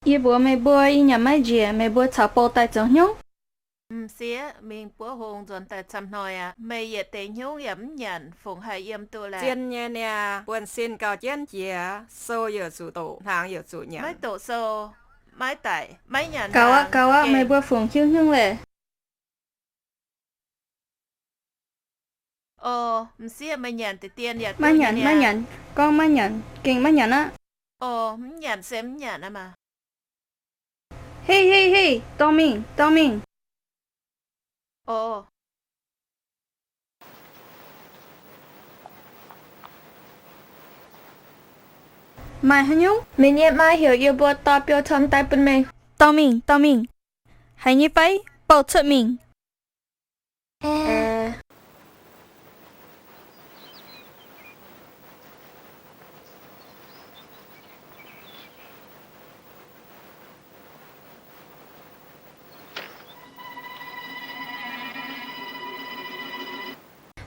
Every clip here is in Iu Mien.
Yie mbuox meih mbuo, yie nyanc maiv njiec, meih mbuo caux bou daaih zoux hnyouv. M'sieqv mingh buov hungh nzuonx daaih camv hnoi aqv. Meih yietc deix hnyouv yaac mv nyanc, fungc haih yiem duqv laeh? Zien nyei niaa, buonv-sin gauh jienv jiex, sou yaac zuqc doqc, hnaangx yaac zuqc nyanc. Maiv doqc sou, maiv daic, maiv nyanc. Gaux aqv, gaux aqv, meih mbuo fungc hiuv hnyouv laeh? O, m'sieqv meih nyanc deix dien yaac maiv nyanc, maiv nyanc, gorngv maiv nyanc, gengh maiv nyanc aqv. O, mv nyanc se mv nyanc aqv maah. Hei, hei, hei, dorh mingh, dorh mingh. O. Maaih haaix nyungc? Meih nyei maa heuc yie mbuo dorh biou torn daaih bun meih. Dorh mingh, dorh mingh. Haiz nyei fai? Bouh cuotv mingh.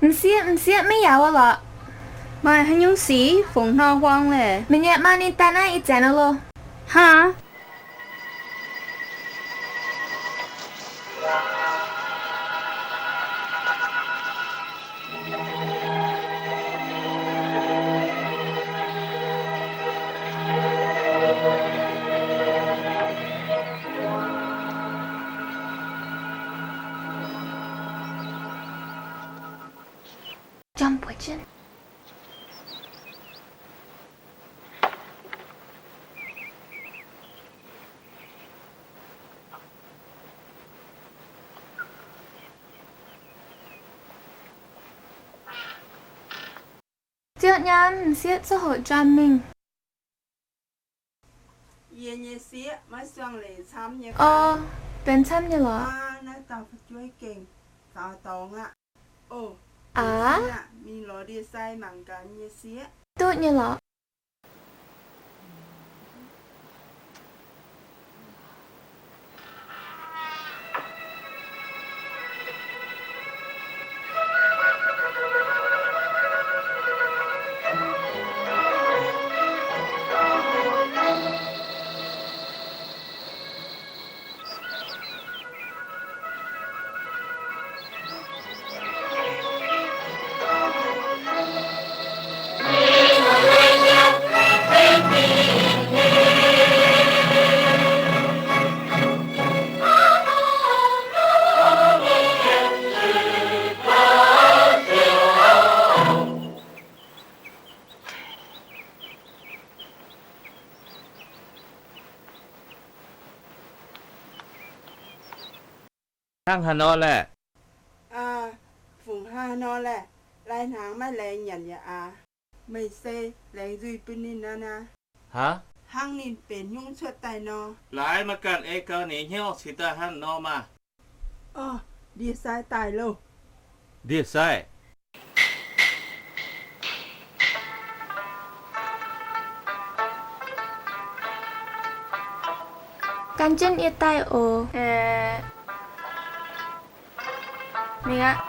M'sieqv, m'sieqv, maiv yaac wuov lorqc. Maaih haaix nyungc sic fungc hnoi huaang laeh? Meih nyei maa ninh daaih naaiv ih zanc nor loh. Haa! Ziouv nyaam, m'sieqv ziouc hoqc njang mingh. Yie nyei sieqv maiv suangx leiz camv nyei. O, benx camv nyei lorqc. Aa, naaiv dauh fu'jueiv gengh faaux dorngx aqv. O, aa, mingh lorz ndie-sai mangc gaax nyei sieqv. Duqv nyei lorqc. Hnangv haaix nor laeh? Aa, fungc hnangv haaix nor laeh? Lai-hnaangx maiv laengz nyanc yaac aax. Meih se laengz nzuih bun ninh nor niaa. Hnangv ninh benx nyungc cuotv daaih nor. Laaix maiv ganh ei gau ninh hnyouv cingx daaih hnangv nor maah. Orv, ndie-sai daaih loh. Ndie-sai. Gan jienv yie daaih oc. Mingh aqv.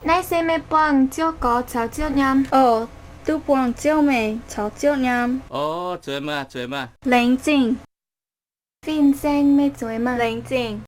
Naaiv se meih buangh ziouv gorx caux ziouv nyaam. Oc, duqv buangh ziouv meih caux ziouv nyaam. Oc, zueiz maah, zueiz maah. Laengz zingh. Fin-saeng, meih zueiz maah. Laengz zingh.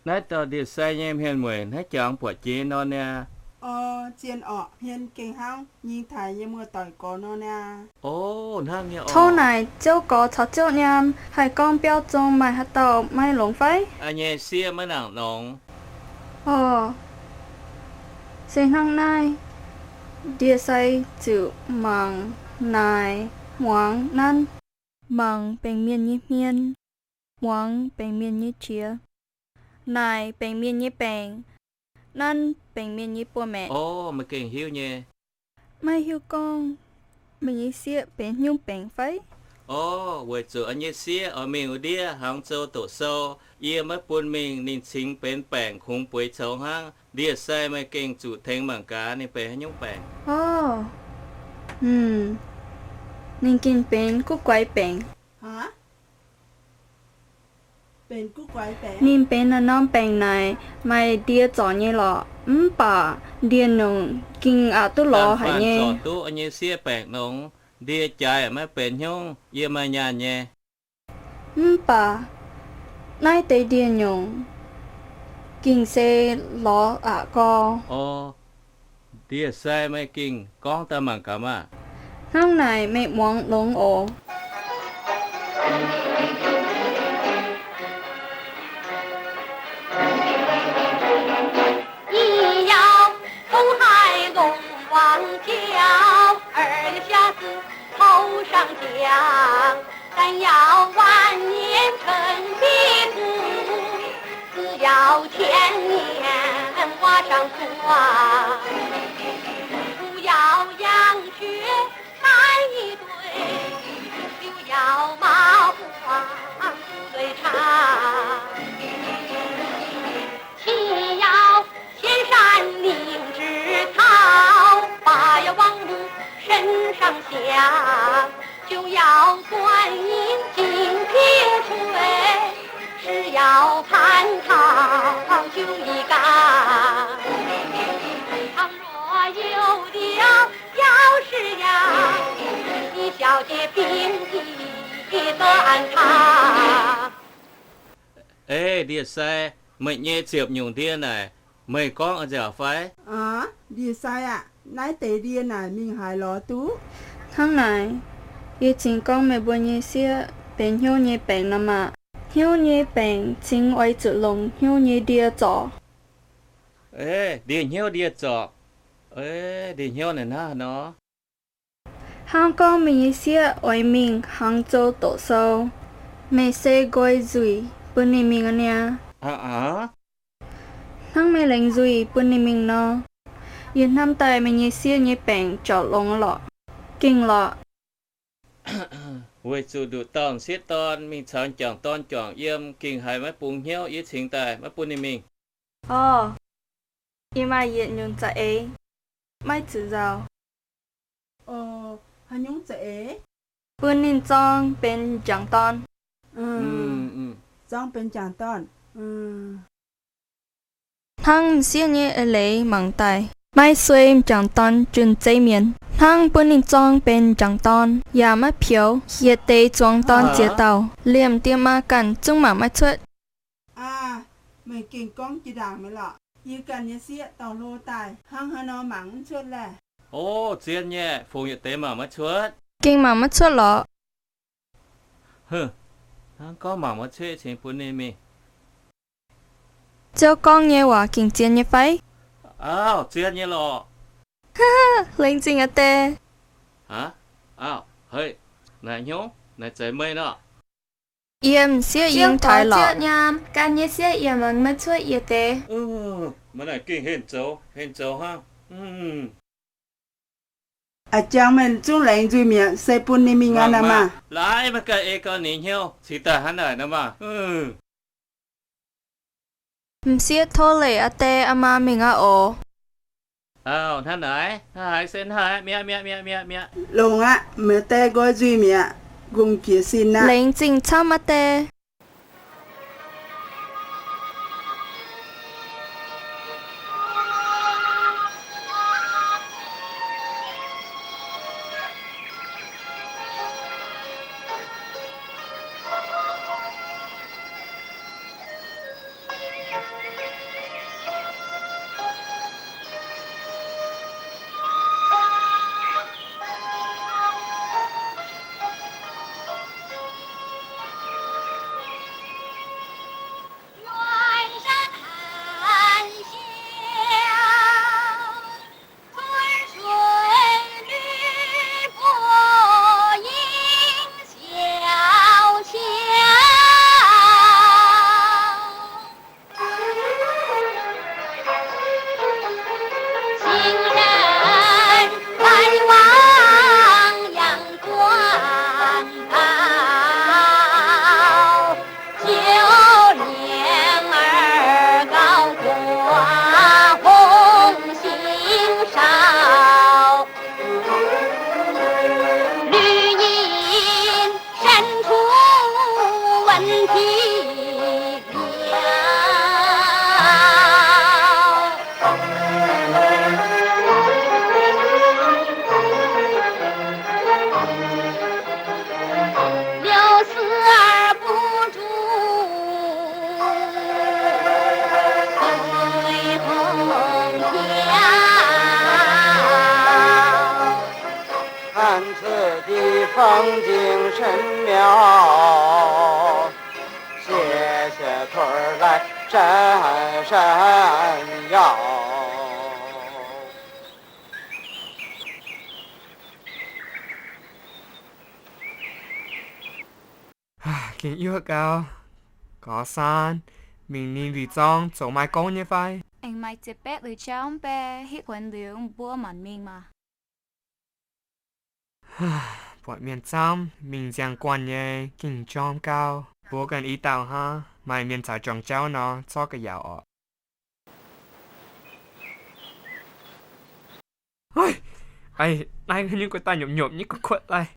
Naaiv dauh ndie-sai nyei hmien mueic hnangv jangx buatc jiex nor niaa. Orv, zien orqc, hmien gengh hnangv nyei taaix nyei muoz-doic gorx nor niaa. Orv, hnangv nyei orqc. Tov naaic ziouv gorx caux ziouv nyaam haih gorngv biauv zong maaih haaix dauh maiv longx fai? Aa, nyei sieqv maiv nangc nongx. Orv, se hnangv naaiv, ndie-sai ziouc mangc, naaic, muangx, nanv. Mangc baengc mienh nyei hmien, muangx baengc mienh nyei qiex, naaic baengc mienh nyei baengc, nanv baengc mienh nyei buoz-maeqc. Orv, meih gengh hiuv nyei. Maiv hiuv gorngv meih nyei sieqv benx hnyouv baengc fai? Orv, weic zuqc yie nyei sieqv oix mingh wuov ndiev hnaangx zou doqc sou. Yie maiv bun mingh, ninh cingx benx baengc kungx bueix coux hnangv. Ndie-sai, meih gengh zuqc tengx mangc gaax ninh benx haaix nyungc baengc. Orv, ninh gengh benx guv guaix baengc. Ninh benx naaiv norm baengc naaic maaih ndie zorc nyei lorqc, mv baac ndie-nyungc gengh aqc duqv lorz haic nyei. Zorc duqv yie nyei sieqv baengc nongx, ndie jaaix maiv benx hnyouv, yie maaih nyaanh nyei. Mv baac naaiv deix ndie-nyungc gengh se lorz aqc gau. Orv, ndie-sai, meih gengh gorngv daaih mangc gaax maah! Hnangv naaic meih muangx longx oc. 一摇东海龙王轿，二摇虾子头上香，三摇万年陈皮子，四摇千年瓦上霜，五摇羊血 干一堆，六摇马黄土堆茶，七摇仙山灵芝草，八摇王母身上香，九摇观音金瓶水，十摇蟠桃酒一缸。倘若有了 要是呀，你小姐病的多安康。 Eix, ndie-sai, meih nyei ziepc nyungc ndie naaic, meih gorngv nziaauc fai? Aav, ndie-sai aah, naaiv deix ndie naaic mingh haaix lorz duqv? Hnangv naaic, yie cingx gorngv meih mbuo nyei sieqv benx hnyouv nyei baengc nor maah! Hnyouv nyei baengc cingx oix zuqc longc hnyouv nyei ndie zorc. Eix, ndie hnyouv ndie zorc. Eix, ndie hnyouv naaic hnangv haaix nor? Hnangv gorngv meih nyei sieqv oix mingh hnaangx zou doqc sou, meih se nqoi nzuih bun ninh mingh aqv niaa. Hnangv meih laengz nzuih bun ninh mingh nor, yie hnamv daaih meih nyei sieqv nyei baengc ziouc longx lorqc. Gengh lorqc. Weic zuqc nduqc dauh m'sieqv dorn mingh caux m'jangc dorn juangc yiem, gengh haiz maiv bungx hnyouv, yie cingx daaih maiv bun ninh mingh. Orv, yie maaih yietc nyungc za'eix maiv zuqc nzauh. Bun ninh zorng benx m'jangc dorn. Hnangv m'sieqv nyei eix leiz mangc daaih, maiv suei m'jangc dorn junh zeiv mienh. Hnangv bun ninh zorng benx m'jangc dorn yaac maiv pioux, yietc deix zuangx dorn ziex dauh, liemh diex maa ganh zungv mangc maiv cuotv. Aa, meih gengh gorngv jiex ndaangc mi'aqv lorqc. Yie ganh nyei sieqv dorh hlo daaih, hnangv haaix nor mangc mv cuotv laeh? O, zien nyei, fungx yietc deix mangc maiv cuotv. Gengh mangc maiv cuotv lorqc. Hnangv gorngv mangc maiv cuotv cingx bun ninh mingh. Ziouv gorngv nyei waac gengh zien nyei fai? Auv, zien nyei lorqc. Laengz zingh a'deix. Auv, hei, naaic hnyouv, naaic zeiz meih nor. Yie m'sieqv yiem taux lorqc. Nyaam, ganh nyei sieqv yaac mangc maiv cuotv yietc deix. Maiv naaic gengh henh zoux, henh zoux hnangv. A'jangx meih zungv laengz nzuih mi'aqv, se bun ninh mingh aqv nor maah. Laaix meih ganh ei gau ninh hnyouv cingx daaih hnangv naaic nor maah. M'sieqv tov leih a'deix a'maa mingh aqv oc. Auv, hnangv naaic, hnangv haaix se hnangv haaix, mi'aqv, mi'aqv, mi'aqv, mi'aqv, mi'aqv. Longx aqv, meih deix nqoi nzuih mi'aqv, nqongh jiex sin aqv. Laengz zingh camv a'deix. 风景深妙，谢谢兔儿来山山摇。 Gengh yuoqv gau. Gorx Saan, mingh ninh lui-zorng zoux maaih gong nyei fai? Aengx maaih ziex baeqv lui-jauv mv bei, hitv kuonx liuz mbuo maanc mingh maah. Buatc mienh camv, mingh nziang guanh nyei, gengh jorm gau. Mbuo ganh i dauh hnangv, maaih mienh caux juangc jauv nor, zorqv ga'yaauc orqc. Ih, naaiv nyungc gu'daaih nyopc nyopc nyei, kuotv kuotv lai.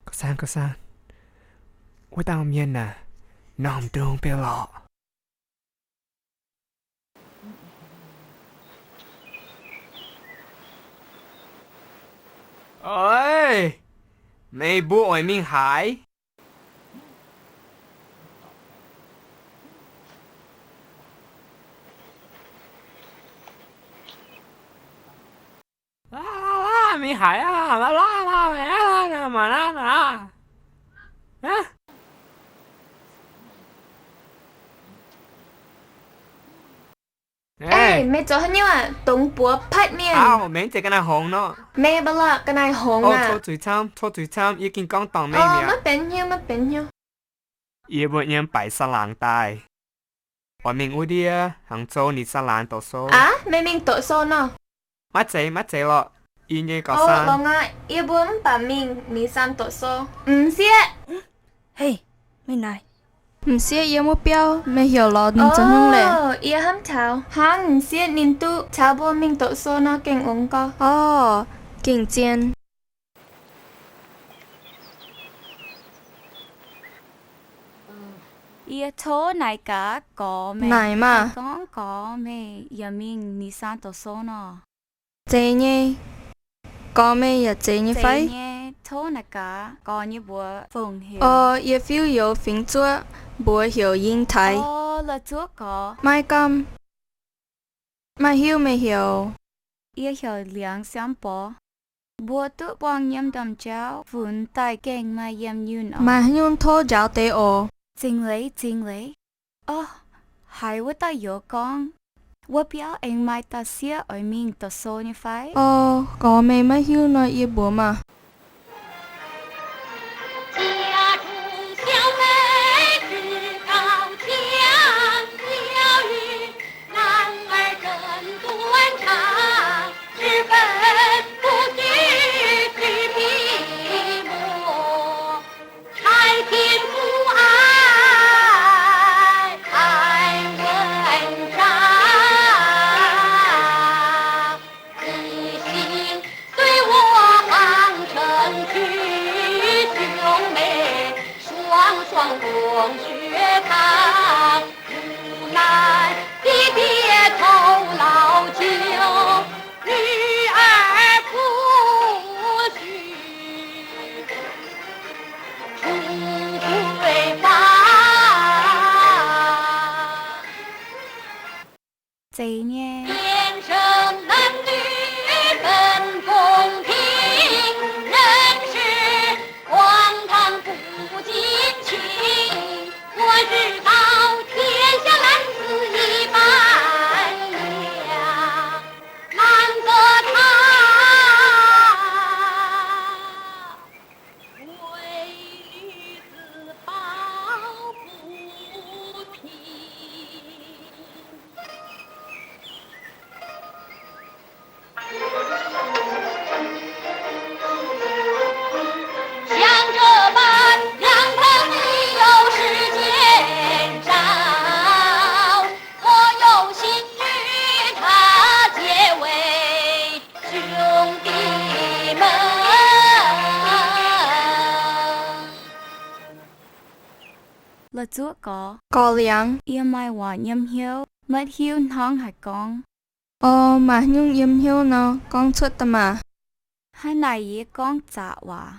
Gorx Saan, Gorx Saan, wuov dauh mienh naaic, norm ndongc biauv lorqc. Oix, meih mbuo oix mingh haaix? Mingh haaix aqv? Meih zoux haaix nyungc aqv? Dongz buoz patv mienh. Meih mv zeiz ga'naaiv hngongx nor. Meih mba'laqc ga'naaiv hngongx aqv. Cou zuiz camv, cou zuiz camv, yie gengh gorngv dorngc meih mi'aqv. Maiv benx hnyouv, maiv benx hnyouv. Yie mbuo nyiemv baaix saan-laangc daaih. Oix mingh wuov ndiev, hnaangx zou ninh saan-laangc doqc sou. Aav, meih mingh doqc sou nor. Maiv zeiz, maiv zeiz lorqc. Yie nyei gorx saan. Longx aqv, yie mbuo mv baac mingh ninh saan doqc sou. M'sieqv. Hei, meih naaic. M'sieqv yiem wuov biauv, meih heuc lorz ninh zoux haaix nyungc leiz? Yie hnamv taux hnangv m'sieqv ninh duqv caux mbuo mingh doqc sou nor gengh ongx gau. Orv, gengh zien. Yie tov naaic gaax gorx meih, naaic maah, gorngv gorx meih yaac mingh ninh saan doqc sou nor. Zeiz nyei. Gorx meih yaac zeiz nyei fai? Tov naaic gaax gorx nyei mbuox fongc heuc. Orv, yie fiuv-youz fingx zuoqv, mbuox heuc Ying Taaix. Orv, la'zuoqv gorx. Maiv gamh. Maiv hiuv meih heuc. Yie heuc Liangx Siamv Borx. Mbuo duqv buangh yiem ndaamv-jauv funx daaih gengh maaih yiem yunh oc. Maaih haaix nyungc tov njaaux deix oc. Zingx leiz, zingx leiz. Orv, haiz wuov dauh youz gorngv, wuov biauv aengx maaih dauh sieqv oix mingh doqc sou nyei fai? Orv, gorx meih maiv hiuv nor yie mbuox maah. Zeiz nyei. La'zuoqv gorx. Gorx liangx. Yie maaih waac yiem hnyouv, maiv hiuv hnangv haaix gorngv. O, maaih nyungc yiem hnyouv nor, gorngv cuotv daaih maah. Hnangv naaic yie gorngv zaqc waac.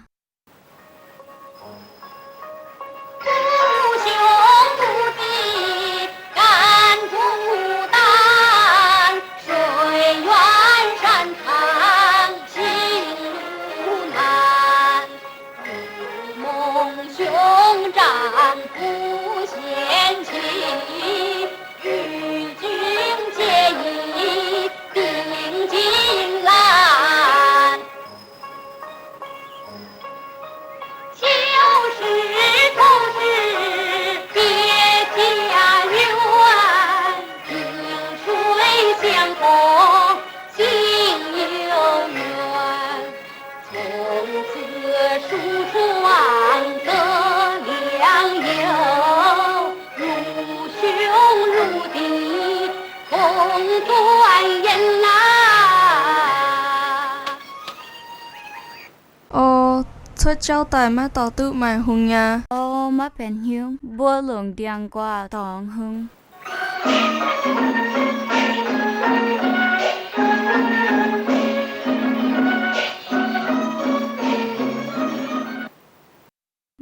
O, cuotv jauv daaih maiv dorh duqv maaih hungh nyei. O, maiv benx hnyouv, mbuo longc ndiangx-nquaah dorngx hungh.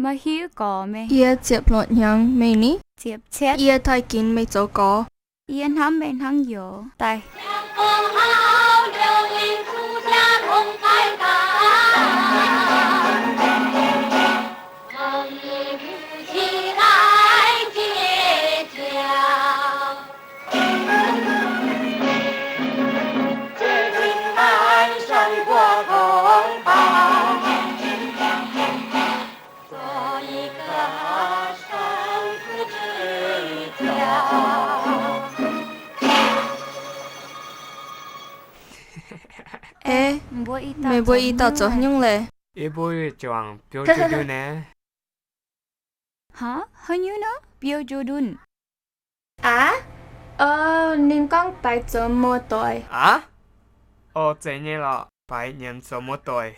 Maiv hiuv gorx meih. Yie ziepc luoqc hnyangx, meih ni? Ziepc cietv. Yie taaih ginx meih zoux gorx. Yie hnamv meih hnangv youz daaih. Ei, meih mbuo i dauh zoux haaix nyungc leiz? Yie mbuo juangc biou jiu ndunh naaiv. Hnangv haaix nyungc nor, biou jiu ndunh? Aav, o, ninh gorngv baaix zoux muoz-doic. Aav, o, zeiz nyei lorqc, baaix nyiemc zoux muoz-doic.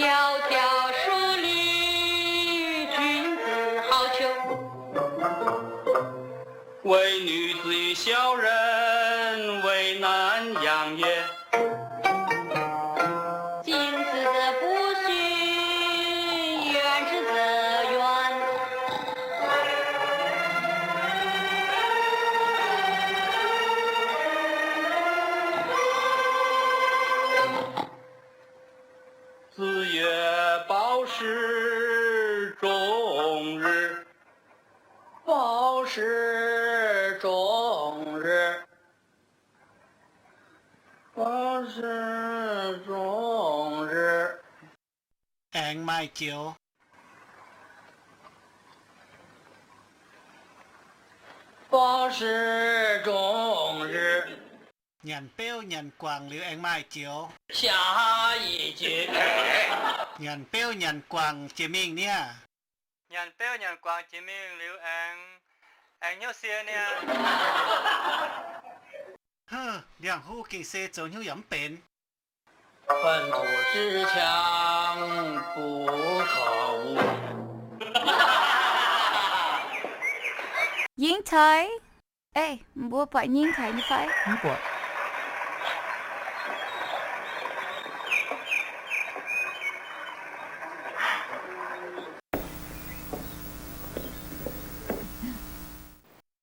窕窕淑女，君子好逑。惟女子與小人，為難養也。近之則不遜，遠之則遠。 子曰：暴食終日。暴食終日。暴食終日。 Aengx maaih joux. 暴食終日。 Nyanc beuv nyanc guangc liuz aengx maaih joux. 下一句。 Nyanc beuv nyanc guangc jiex mingh niaa. Nyanc beuv nyanc guangc jiex mingh liuz aengx, aengx hnyouv sie niaa. Hov, ndiangx-huv gengh se zoux hnyouv yaac mv benx. 饭不思乡，不可无。 Yingh Taiv. Ei, mbuo buatc Yingh Taiv nyei fai? Mv buatc.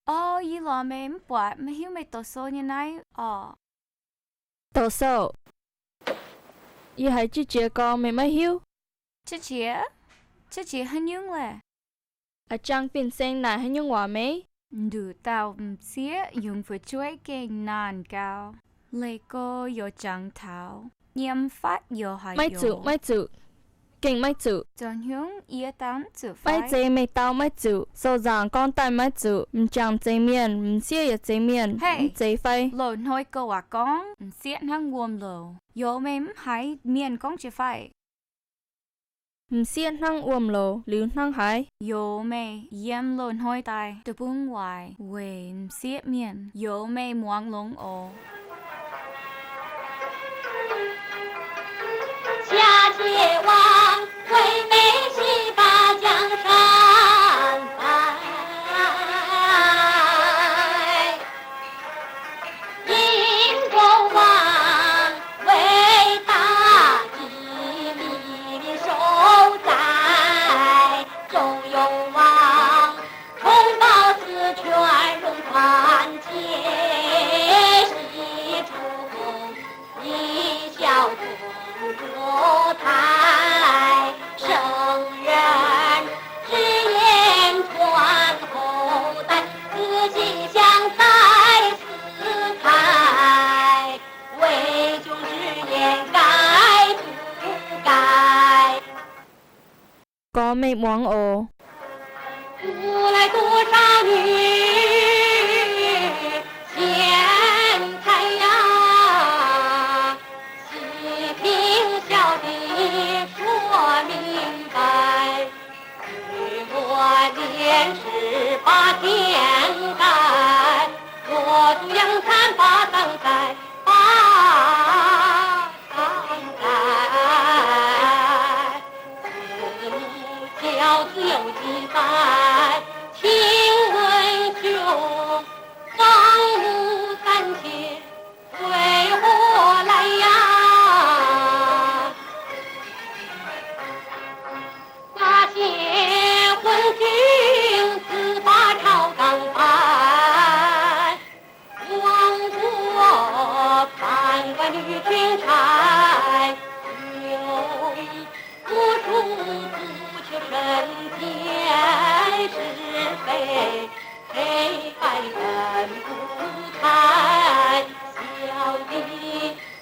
Orv, yie lorz meih mv buatc, maiv hiuv meih doqc sou nyei naaiv orqc. Doqc sou? Yie haiz Zieqv Jiex gorngv meih maiv hiuv. Zieqv Jiex? Zieqv Jiex haaix nyungc laeh? A'jang fin-saeng naaic haaix nyungc waac meih? Nduqc dauh m'sieqv yungz fu'jueiv gengh naanh gau. Leih go youz jangx taux, yiem fatv youz haic. Maiv zuqc, maiv zuqc. Gengh maiv zuqc. Zoux hnyungv yie dau mv zuqc fai? Maiv zeiz meih dau maiv zuqc. Sou-nzaangc gorngv daaih maiv zuqc. M'jangc zeiz mienh, m'sieqv yaac zeiz mienh, mv zeiz fai? Loz hnoi gouv waac gorngv, m'sieqv hnangv wuom-loc. Youz meih mv haiz mienh gorngv jiex fai? M'sieqv hnangv wuom-loc liuz hnangv haaix? Youz meih yiem loz hnoi daaih deic-bung waaic weic m'sieqv mienh, youz meih muangx longx oc. 嫁接王，为媒须把江山拜。 因国王，为大义，黎民受灾。中庸王，通报四川，龙潭节，一统 一笑中国台，圣人之言传后代，子孙相在四海，为君之言该不该？ Gorngv meih muangx oc. 古来多少女，贤才呀，细听小弟说明白。女磨练纸把天盖，磨足扬残把桑栽，把 桑栽。子母教子有记载，请问兄，张母三千岁何来呀？那些昏君子把朝纲搬， 亡国判官女君裁，有理不述，不求深浅是非，黑白分不开。小弟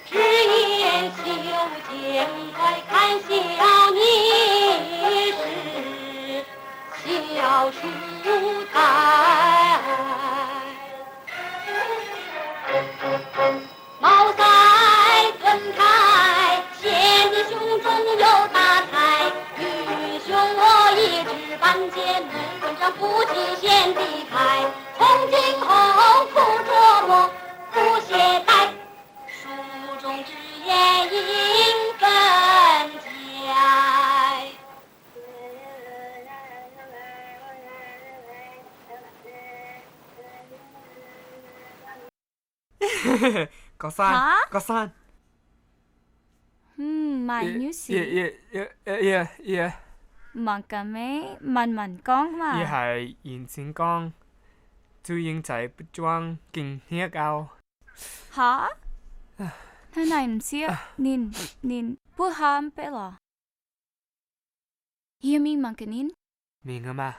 直言袖间怪，看笑你是小书呆。 毛塞尊台，贤弟胸中有大才，愚兄我一知半解，文章不及贤弟才，从今后苦琢磨，不懈怠，书中之言应怎讲？ Gorx Saan, gorx Saan. Maaih nyuv sic. Mangc gaax meih, manc-manc gorngv maah. Yie haiz Yinc Sin gorngv, Zuiz Yingh caux yie butv juangv gengh hniev gau. Haa? Hnangv naaic m'sieqv ninh, ninh buov haa mv bei lorqc. Yie mingh mangc gaax ninh. Mingh maah.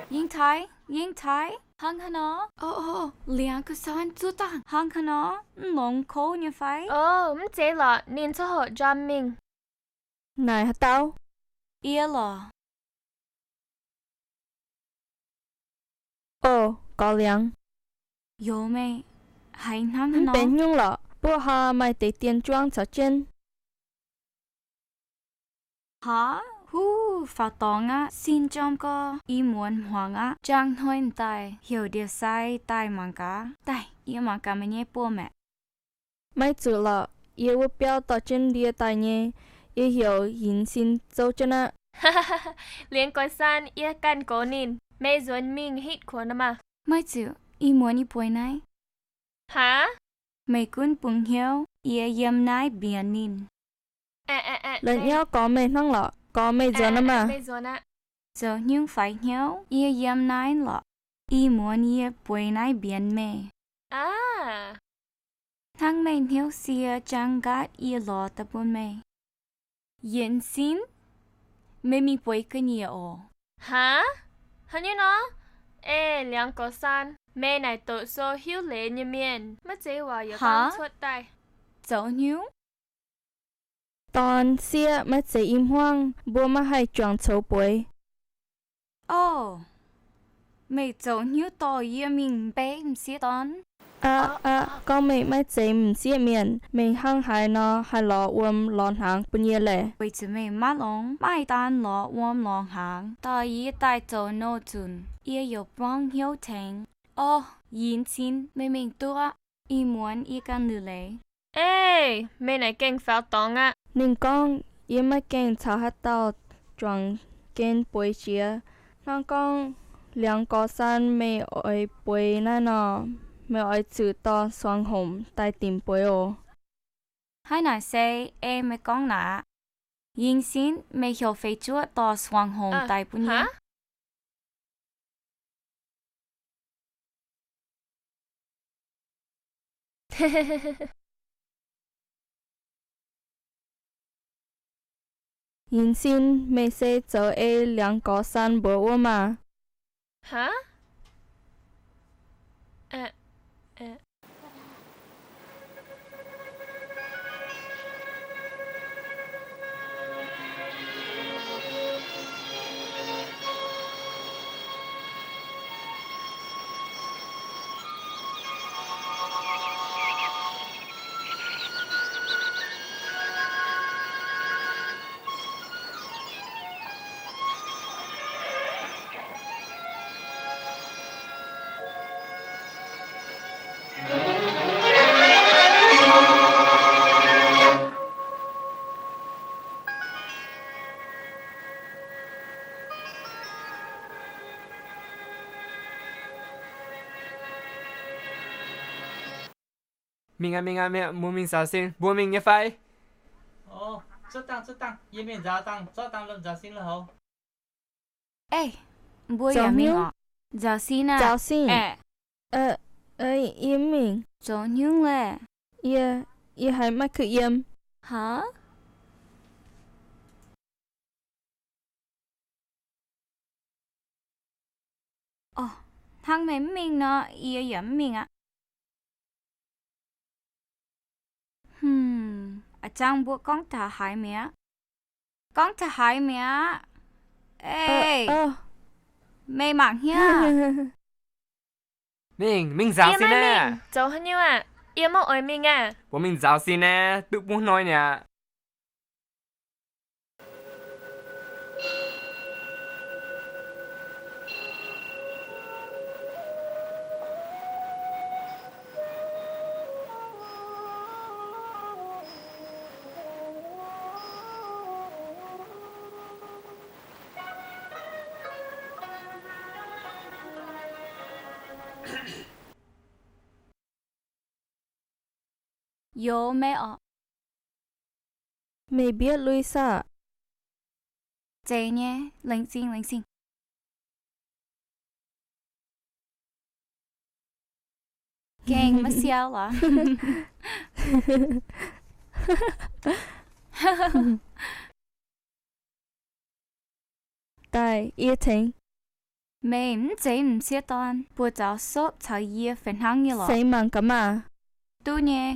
Yingh Taaix, Yingh Taaix, hnangv haaix nor? O, o, Liangx Gorx Saan zuov dangh, hnangv haaix nor? Mv longx kouv nyei fai? O, mv zeiz lorqc, ninh coqv hoqc njamv mingh. Naaic haaix dauh? Yie lorqc. O, gorx Liangx. Youz meih, haiz hnangv haaix nor? Mv benx nyungc lorqc, buov haa maaih deix dien juangv caux jienv. Haa, huv, faaux dorngx aqv. Sin jorm gorx, ih muonz hmuangx aqv. Jangx hnoi daaih heuc ndie-sai daaih mangc gaax. Daaih, yie mangc gaax meih nyei buoz-maeqc. Maiv zuqc lorqc, yie wuov biauv dorh jienv ndie daaih nyei. Yie heuc Yinc Sin zouv jienv aqv. Liangx Gorx Saan, yie ganh goux ninh. Meih nzuonx mingh hitv kuonx maah. Maiv zuqc, ih muonz yie bueix naaiv. Haa? Meih gunv bungx hnyouv, yie yiem naaiv mbienx ninh. La'nyauv gorx meih hnangv lorqc, gorx meih nzuonx maah. Zoux hnyouv faix hnyouv, yie yiem naaiv lorqc. Ih muonz yie bueix naaiv mbienx meih. Hnangv meih hnyouv sie jangv nqaatv yie lorz daaih bun meih. Yinc Sin, meih mingh bueix ga'nyiec oc. Haa? Haaix nyungc nor? Ei, Liangx Gorx Saan, meih naaic doqc sou hiuv leiz nyei mienh, maiv zeiz waac yietc dangh cuotv daaih. Zoux hnyouv? Dorn, sieqv, maiv zeiz i hmuangv, mbuo maiv haih juangc coux bueix. O, meih zoux hnyouv dorh yie mingh mbeix m'sieqv dorn? Aqv, aqv, gorngv meih maiv zeiz m'sieqv mienh, meih hnangv haaix nor haih lorz wuom lorz hnaangx bun yie laeh? Weic zuqc meih maiv longx, maaih daan lorz wuom lorz hnaangx, dorh yie daaih zoux nouh zunc, yie youc buangv hnyouv tengx. O, Yinc Sin, meih mingh duqv aqv. Ih muonz yie ganh liuc leiz. Ei, meih naaic gengh faaux dorngx aqv. Ninh gorngv, yie maiv gaengh caux haaix dauh juangc gen bueix jiex. Hnangv gorngv Liangx Gorx Saan meih oix bueix naaiv nor, meih oix zuqc dorh suangx homc daaih dinc bueix oc. Hnangv naaic se ei meih gorngv naaic aqv. Yinc Sin, meih heuc feix juoqv dorh suangx homc daaih bun yie. Yinc Sin, meih se zoux ei Liangx Gorx Saan mbuox wuov maah? Haa? Mingh aqv, mingh aqv, mingh aqv, mbuo mingh nzaaux sin, mbuo mingh nyei fai? Ei, mbuo yaac mingh oc. Nzaaux sin aqv. Nzaaux sin. Yie mv mingh. Zoux hnyungv laeh? Yie, yie haiz maiv kuh yiem. Hnangv meih mv mingh nor, yie yaac mv mingh aqv. A'jang mbuo gorngv taux haaix mi'aqv? Gorngv taux haaix mi'aqv? Ei, meih mangc hnyouv. Mingh, mingh nzaaux sin naaiv. Zoux haaix nyungc aqv? Yie maiv oix mingh aqv. Mbuo mingh nzaaux sin naaiv, duqv buov hnoi niaa. Youx meih orqc? Meih mbietv lui saah? Zeiz nyei, laengz zingh, laengz zingh. Gengh maiv siau lorqc. Daaih, yie tengx. Meih mv zeiz m'sieqv dorn, buoz-zaux sopv caux yie fih hnangv nyei lorqc. Seix mangc gaax maah! Duqv nyei.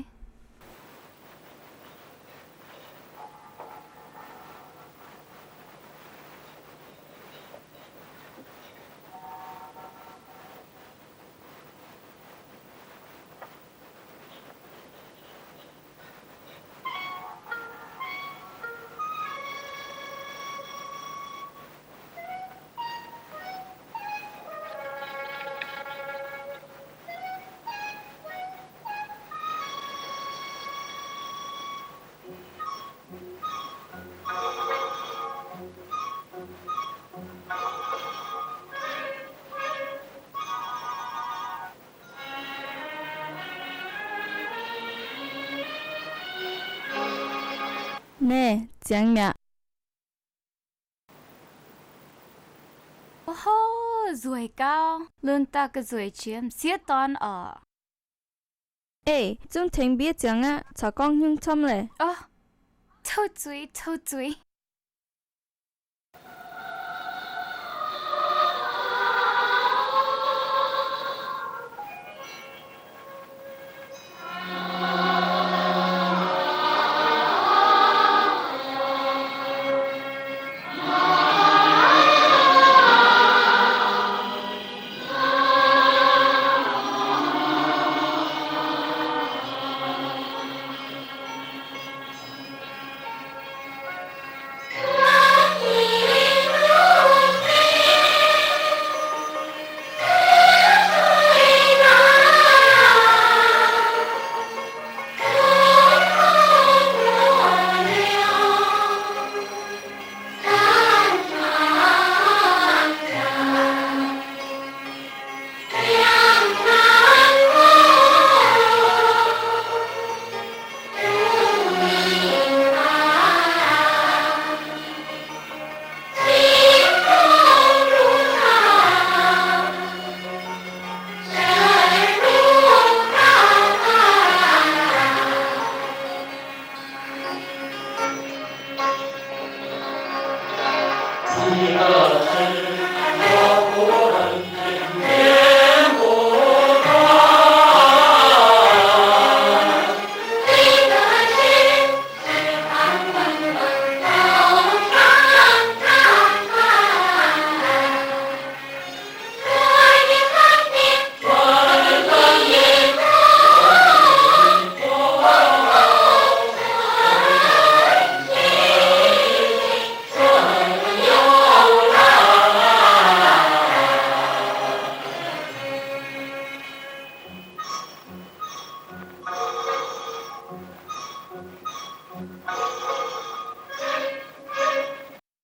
Naaiv ziangx mi'aqv. O ho, nzueic gauh, lunx daaih ga'nzueic qiex m'sieqv dorn orqc. Ei, zungv tengx mbietv ziangx aqv, caux gorngv hnyungv camv leh. O, touv zuiz, touv zuiz.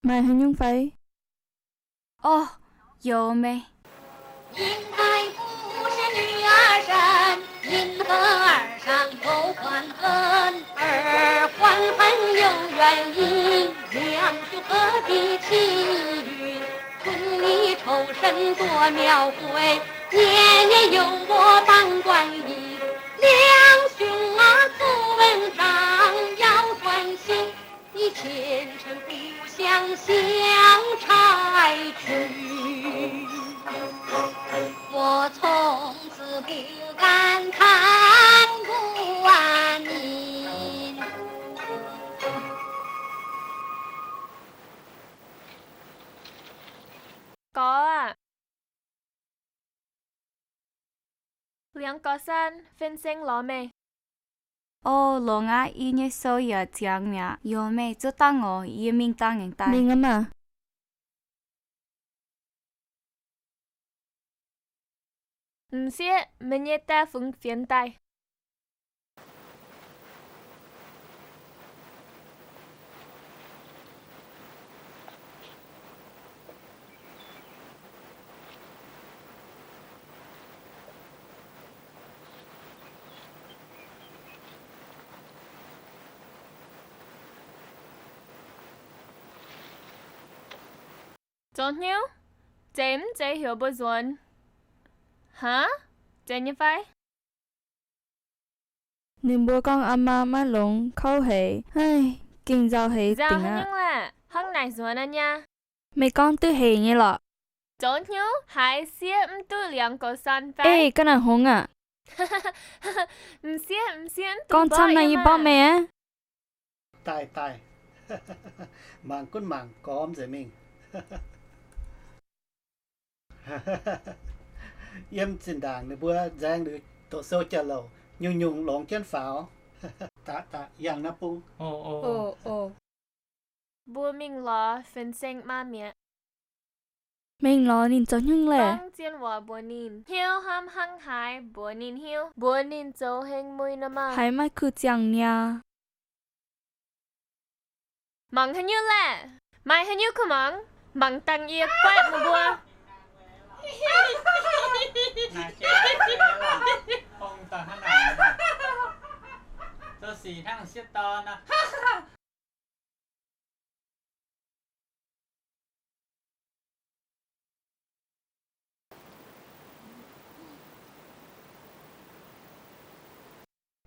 Maaih haaix nyungc fai? Orv, youx meih. 银台不是女儿身，银河而上有欢恩，而欢恨有原因，两袖何必起云？春里抽身做庙会，年年有我当官衣。两兄啊，做文章要专心， 你前程不想小差距，我从此不敢看不安宁。Gorx aah! Liangx gorx san, fen-seng lorz meih. O, longx aqv. Yie nyei sou yaac ziangx mi'aqv. Youx meih zuov dangh oc. Yie mingh dangh aengx daaih. Mingh aqv maah. M'sieqv, meih nyei daeh fungx fienx daaih. Zoux hnyouv? Zeiz mv zeiz heuc mbuo nzuonx? Hnangv? Zeiz nyei fai? Ninh mbuo gorngv aa maa maiv longx kouv haic. Haiv, gengh nzauh haic dingc aqv. Hnangv naaic nzuonx aqv nyei. Meih gorngv duqv hec nyei lorqc. Zoux hnyouv haiz siev mv duqv liangx goux san fai? Ei, ga'naaiv hngongx aac. M'sieqv, m'sieqv, gorngv camv naaiv yie mborqv meih aqv. Daaih, daaih. Mangc gunv mangc gormx nzengc mingh. Yiem zinh ndaangc ninh mbuo nzaeng liuz doqc sou jauv-louc, nyungc-nyungc longx jienv faaux. Daqc, daqc, yangh naaiv bung. Mbuo mingh lorz fin-saeng maa mi'aqv. Mingh lorz ninh zoux hnyouv laeh. Gorngv zien waac mbuox ninh, hnyouv hnamv hnangv haaix mbuox ninh hnyouv, mbuox ninh zoux heng muic nor maah. Haiz maiv kuh ziangh niaa. Mangc haaix nyungc laeh? Maaih haaix nyungc kuh mangc? Mangc dangh yie guaatv meih mbuo.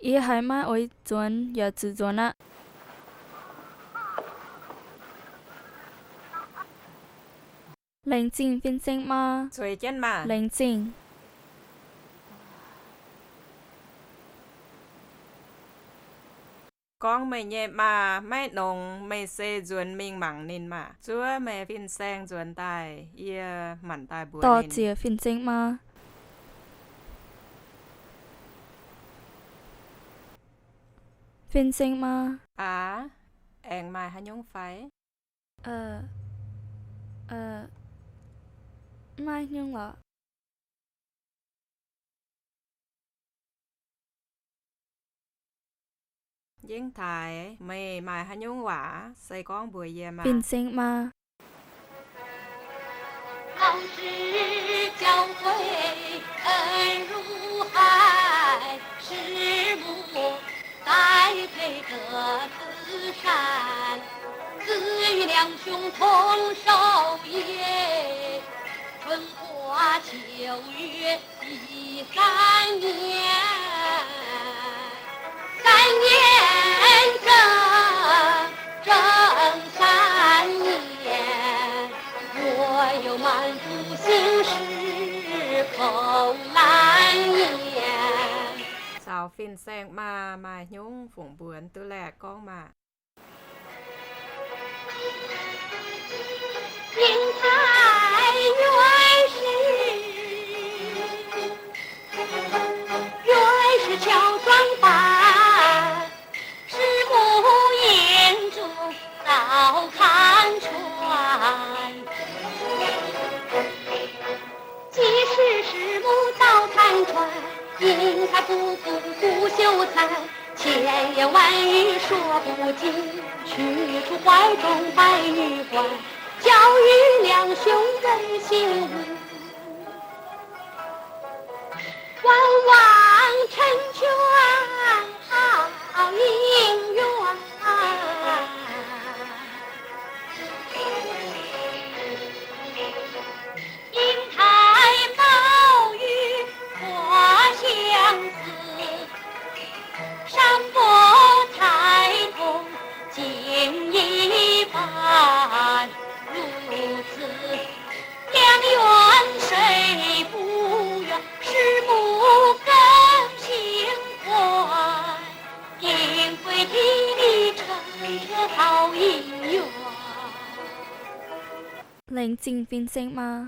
Yie haiz maiv oix nzuonx yaac zuqc nzuonx aqv. Laengz zingh fin-saeng maa. Laengz zingh. Gorngv meih nyei maa maiv nongx, meih se nzuonx mingh mangc ninh maah. Zuov meih fin-saeng nzuonx daaih, yie manc daaih mbuox ninh. Dorh ziex fin-saeng maa. Fin-saeng maa. Aav, aengx maaih haaix nyungc fai? Maiv nyungc lorqc. Yingv taaix, meih maaih haaix nyungc waac se gorngv mbuox yie maah. Fin-saeng maa. Caux fin-saeng maa maaih haaix nyungc fungx mbuox duqv laeh gorngv maah. Laengz zingh fin-saeng maa.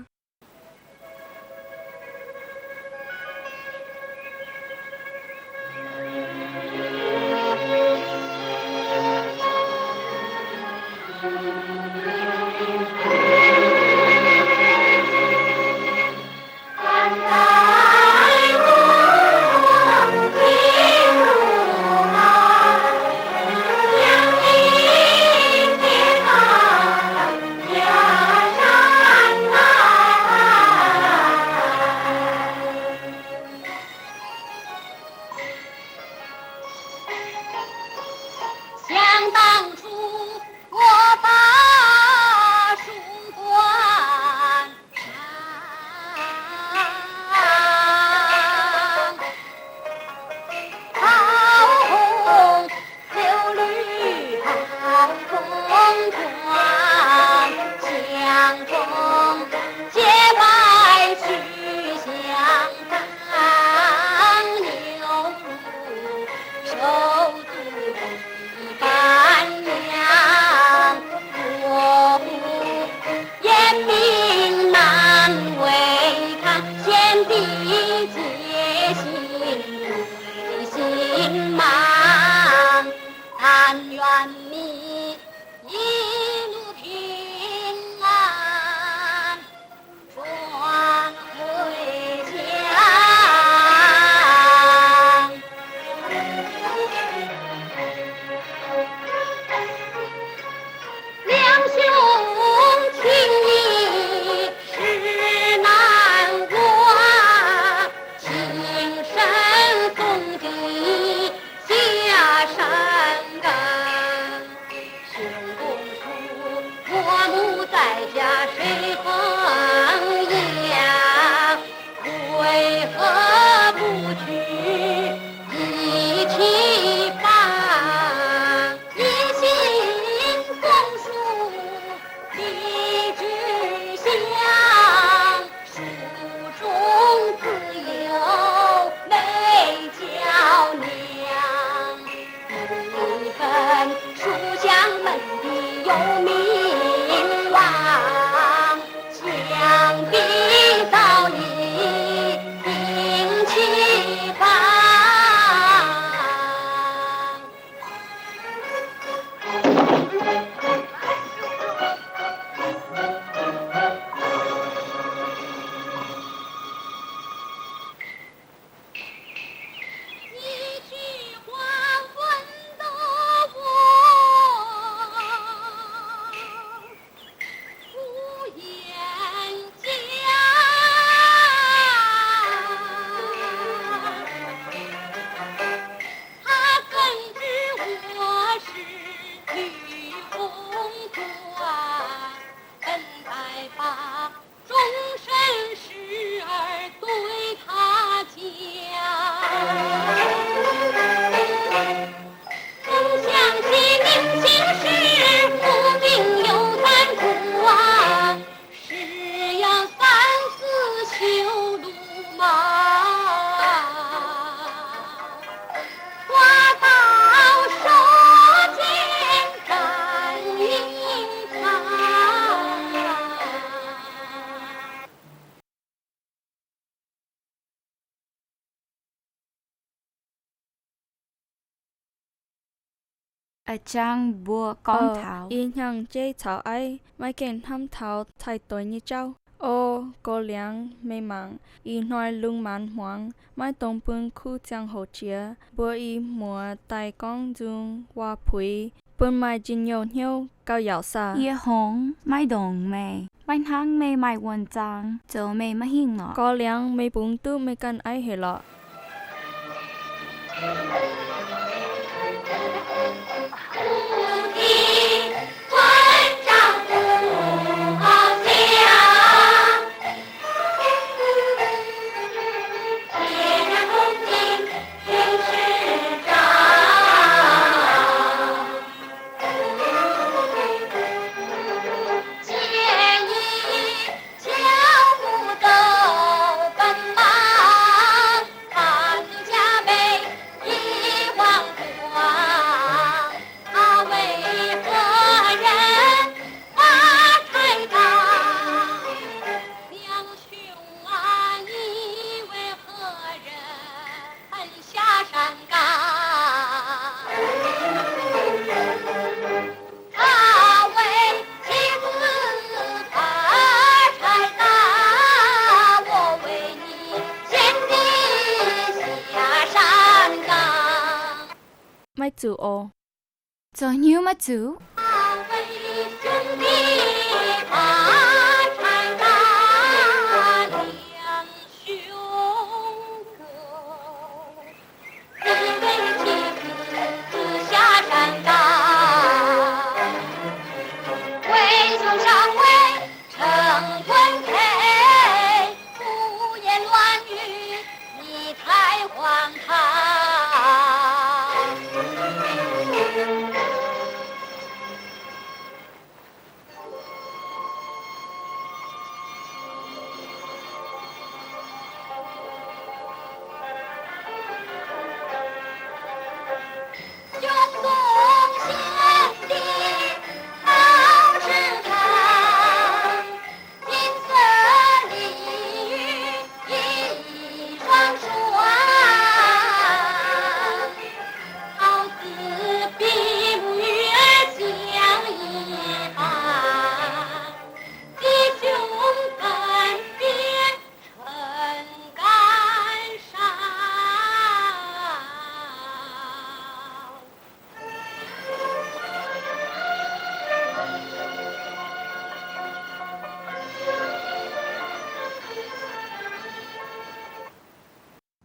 A'jang mbuo gorngv taux ih hnyangx-jeiv caux aiv maiv gaengh hnamv taux cai-doix nyei jauv. O goux liangx meih mangc, ih hnoi lungh maanz hmuangx, maiv dungx bun kuv ziangh hoc jiex. Mbuo i muoz daaih gorngv nzung waac-puix bun maaih njien-youh hnyouv gauh yaauc saah? Yie hngongx maiv ndongc meih, maiv hnangv meih maaih wuonh zaang, zoux meih maiv hingh lorqc. Goux liangx meih bungx duqv meih ganh aiv hec lorqc. Maiv zuqc oc. Zoux hnyouv maiv zuqc.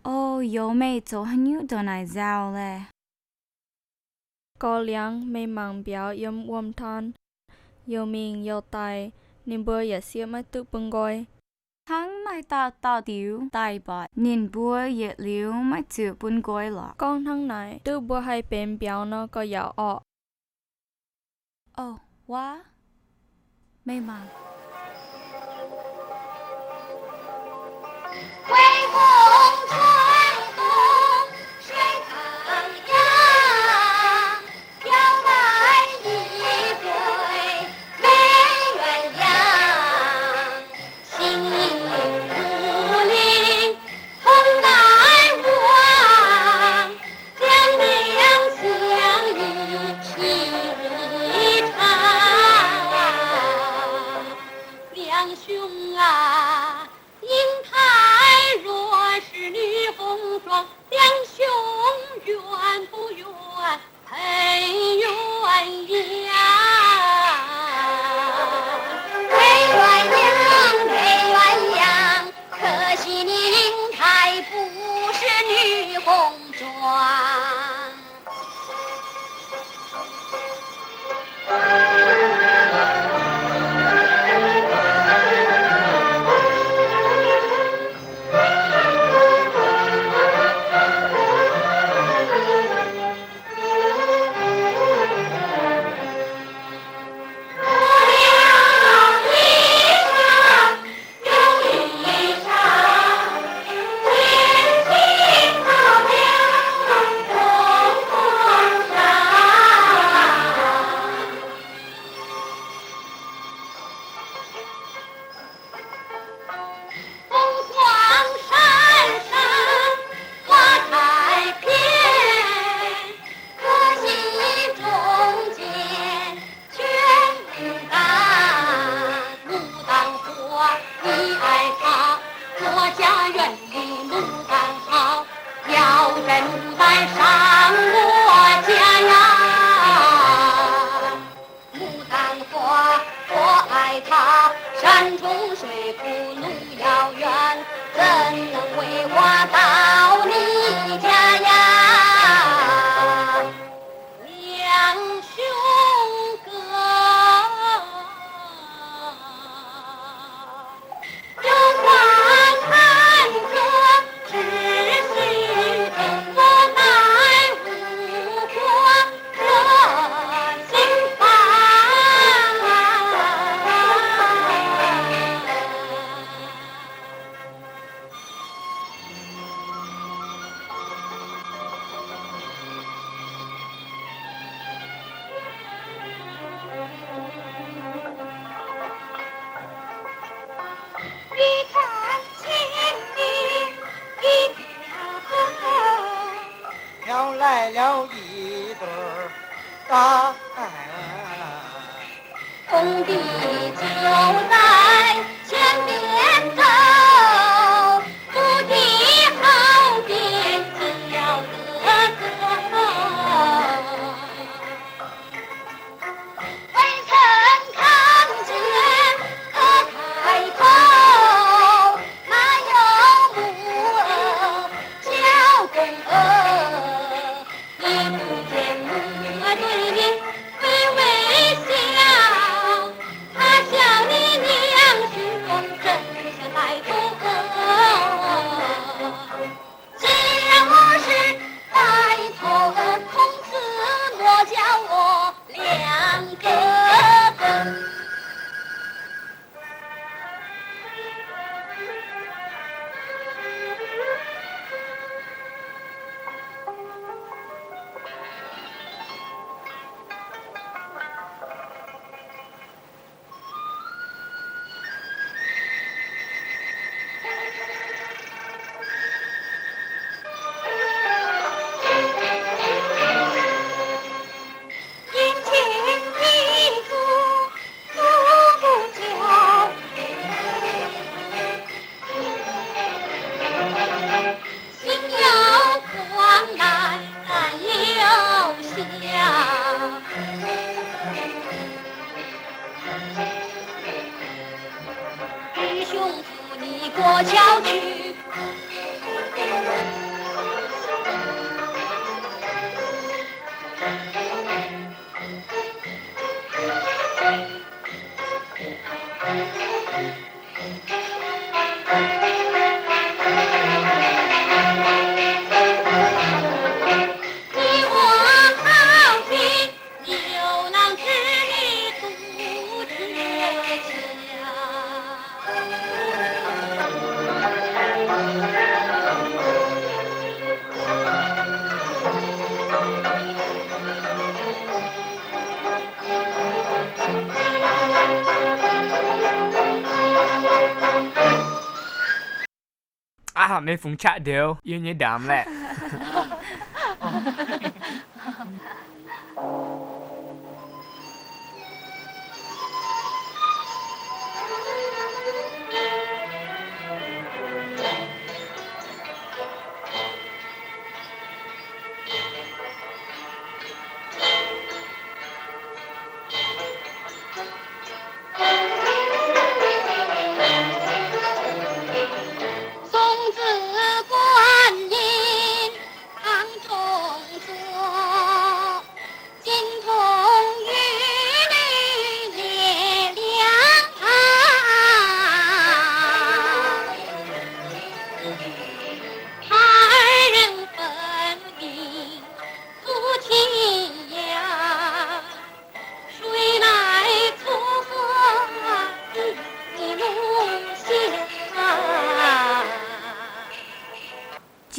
O, youz meih zoux haaix nyungc ndongc naaic nziaaux laeh? Gorx liangx meih mangc mbiauz yiem wuom-taan, youh mingh youh daaih, ninh mbuo yietc sieqv maiv duqv bun nqoi. Hnangv maaih dauh dauh diux daaih mbuatc ninh mbuo yietc liuz maiv zuqc bun nqoi lorqc. Gorngv hnangv naaic, duqv mbuo haih benx mbiauz nor gauh yaauc orqc. O, waac, meih mangc. 在牡丹上落家呀，牡丹花，我爱她，山中水苦路遥远，怎能为我到你家呀？两兄哥。 Aav, meih fungx qaqv ndioux yie nyei ndaamv laeh.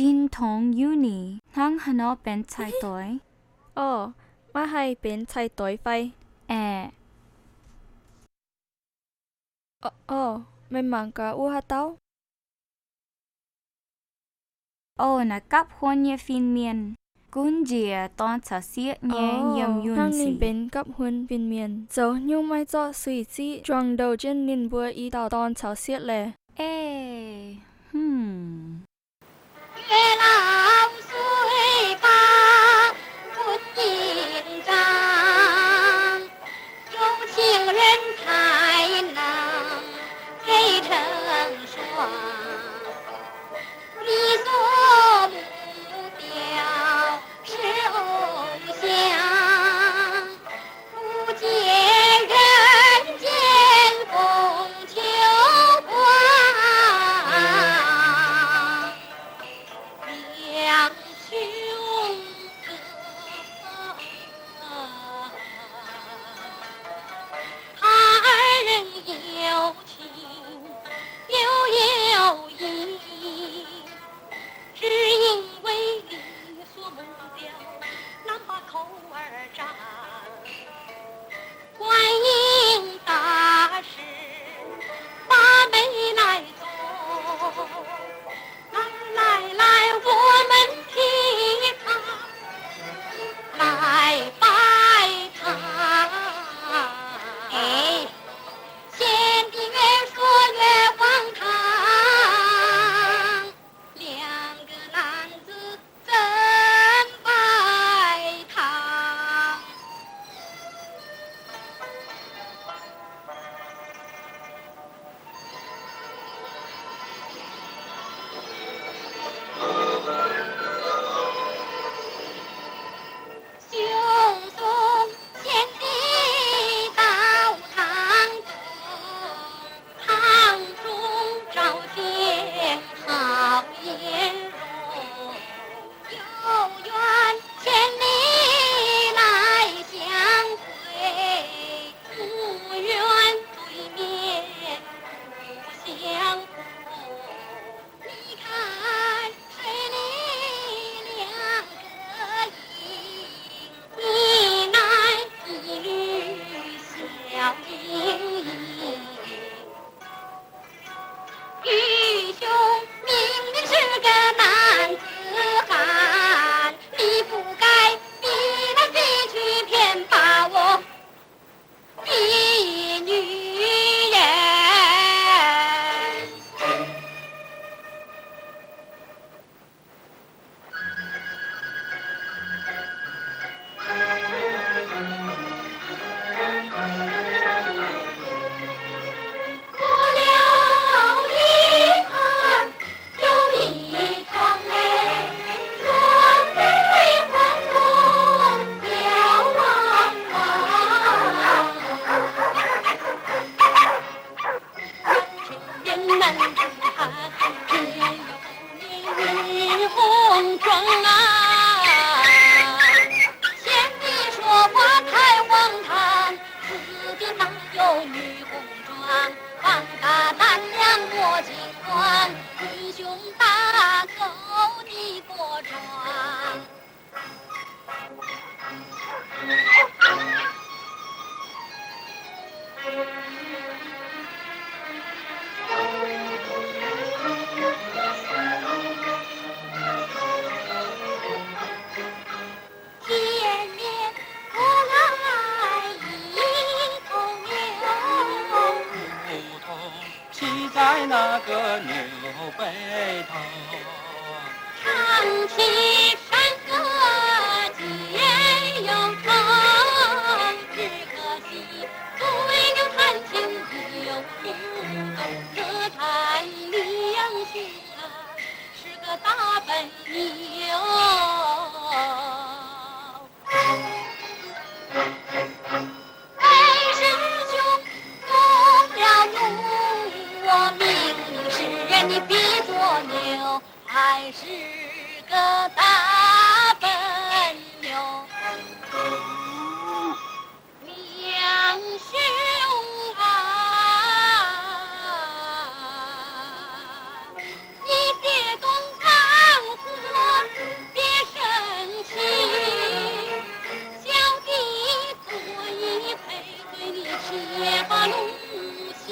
Jin Tong Uni hnangv haaix nor benx cai-doix? Orv, maiv haih benx cai-doix fai? Aeqv, orv, meih mangc gaax wuov haaix dauh? Orv, naaiv gapv huon nyei fin-mienh, gunv njiec dorn caux sieqv nyei yiem yunh sic. Hnangv ninh benx gapv huon fin-mienh, zoux haaix nyungc maiv zorqv suiv-ziqv juangc ndouh jienv ninh mbuo i dauh dorn caux sieqv laeh? Eix, hmm. 唱起山歌解忧愁，只可惜对牛弹琴又不懂，歌坛里杨雄啊，是个大笨牛。 哎，师兄，我不要牛，我命令使人你别做牛，俺是个大笨牛。杨雄啊， 你别东张西望，别生气，小弟做一回对你且把路消。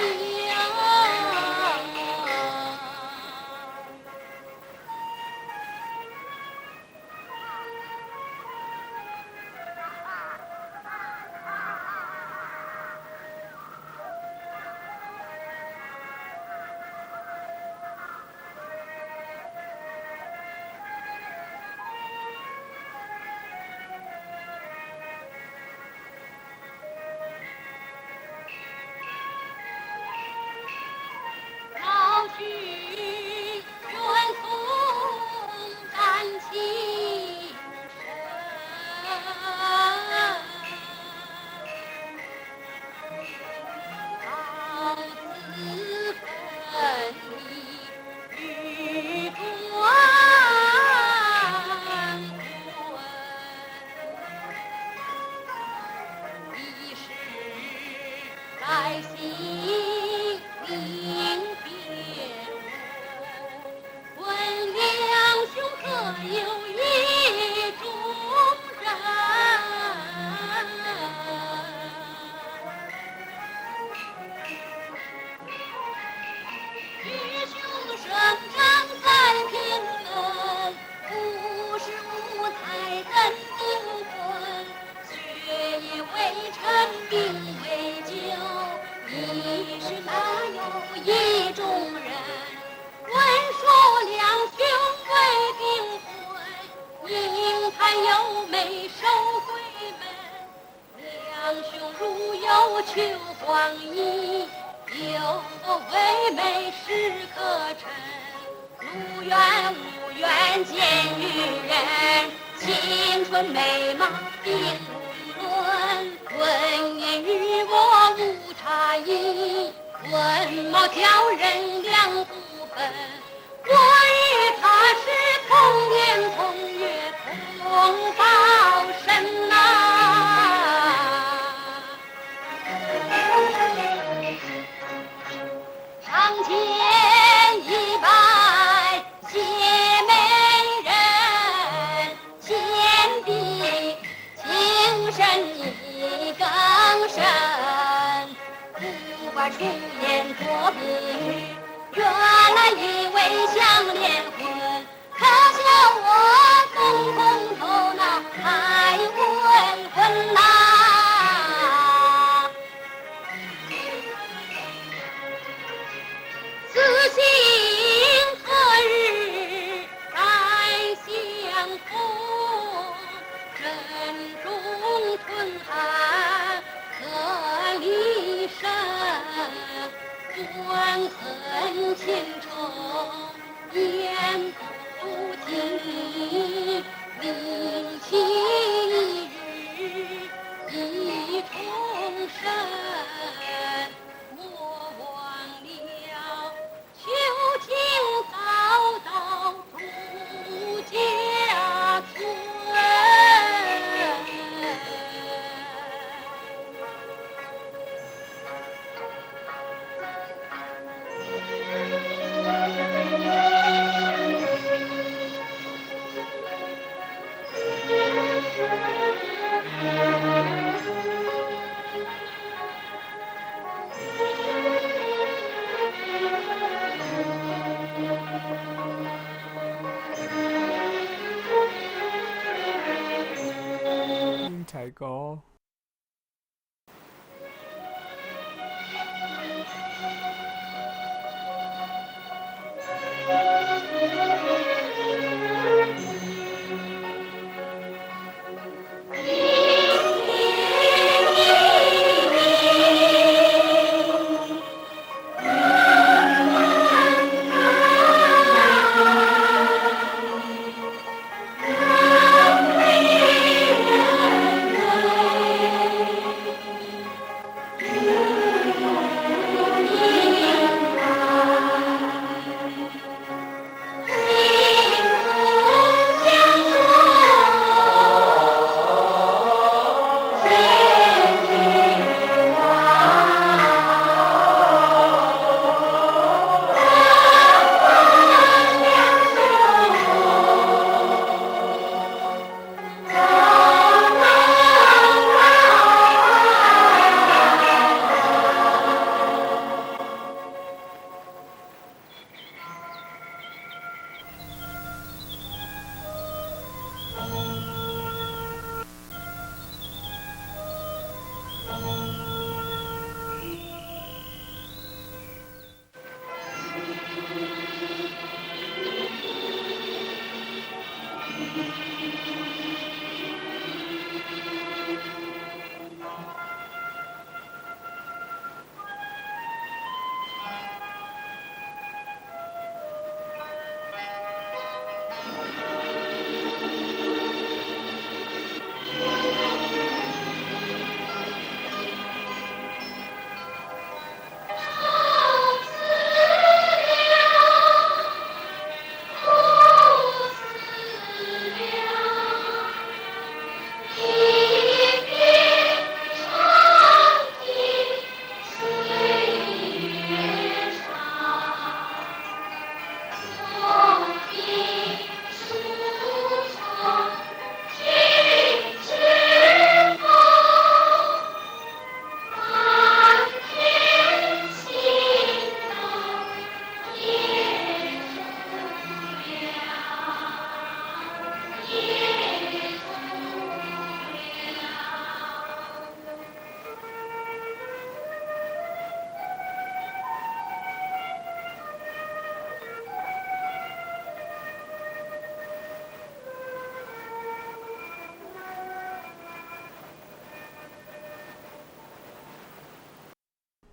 Ninh caux gorx.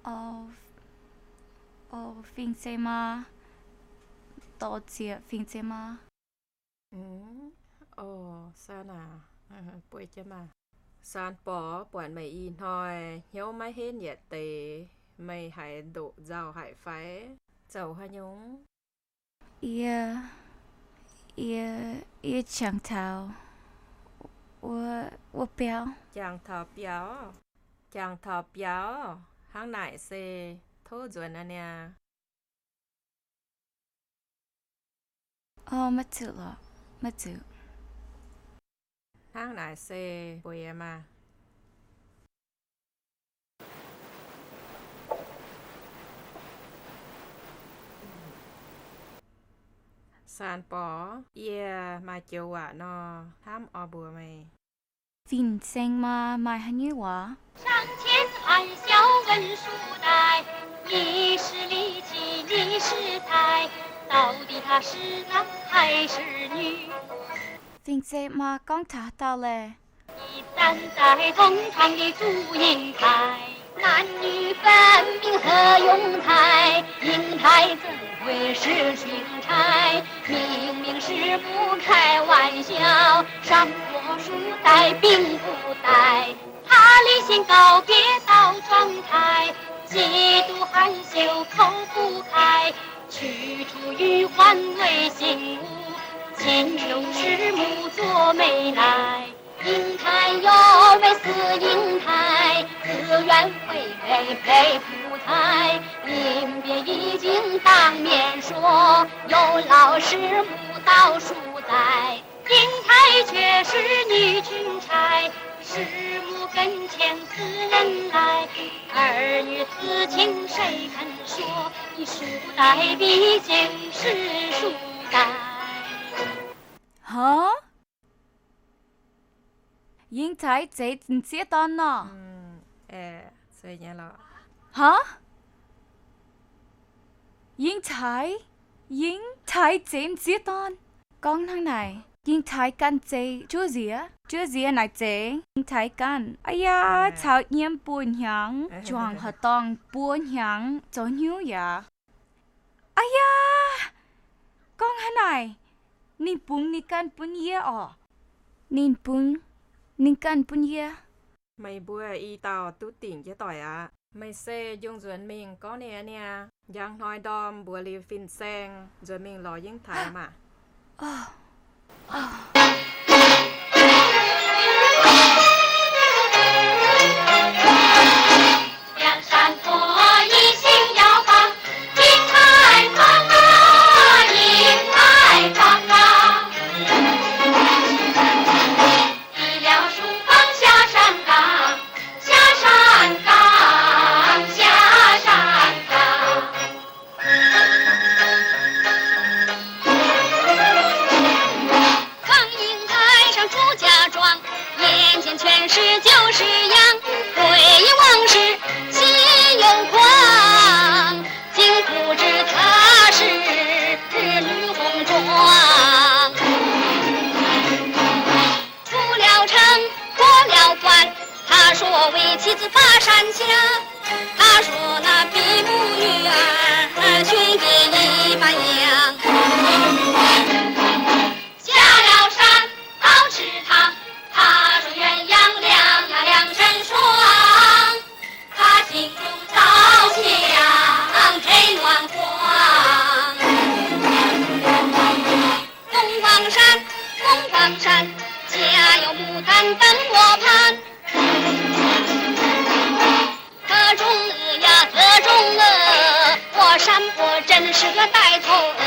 O, o, fing zeiv maa, dorh zieqc fing zeiv maa. O, Saan aac, bueix jienv maah. Saan Borx, buatc meih ih hnoi hnyouv maiv henv yietc deix, meih haiz ndoqc nzauh haic fai? Zoux haaix nyungc? Yie, yie, yie jangx taux wuov, wuov biauv. Jangx taux biauv? Jangx taux biauv? Hnangv naaic se tov nzuonx aqv niaa. O, maiv zuqc lorqc, maiv zuqc. Hnangv naaic se bueix maah. Saan Borx, yie maaih joux waac nor, hnamv oix mbuox meih. Fin-saeng maa, maaih haaix nyungc waac? 上天安小文书呆，你是力气，你是才，到底他是男还是女？ Fin-saeng maa gorngv taux haaix dauh leh? 你站在同窗的祝英台，男女分明何用猜？英台怎会是钦差？明明是不开玩笑，上过书呆并不呆。他连连告别到妆台，几度含羞口不开，取出玉环为信物，请求师母做媒来。 英台有媒似英台，自愿配配配不才。临别已经当面说，有劳师母到书哉。英台却是女钦差，师母跟前自认来，儿女私情谁肯说？你书呆毕竟是书呆。Huh? 英台zeiz m'sieqv dorn nor? Huh? 英台, 英台zeiz m'sieqv dorn. Gorngv hnangv naaic, 英台 ganh zeiz juov nziex, juov nziex naaic zeiz 英台 ganh. Aa yaa, caux yiem buo hnyangx, juangc horqc dorngh buo hnyangx zoux hnyouv yaac. Aa yaa, gorngv hnangv naaic, ninh bungx ninh ganh bun yie orqc? Ninh bungx ninh ganh bun yie. Meih mbuo i dauh duqv dingc jienv doic aqv. Meih se njungh nzuonx mingh gorngv niaa niaa. Njang hnoi ndorm mbuox liuz fin-saeng nzuonx mingh lorz 英台 maah. 说为妻子把山下，他说那比母女儿兄弟一般样。下了山到池塘，他说鸳鸯两呀两成双，他心中着想最暖黄。凤凰山，凤凰山，家有牡丹等我伴。 这种鹅呀，这种鹅，我山坡真是个带头鹅。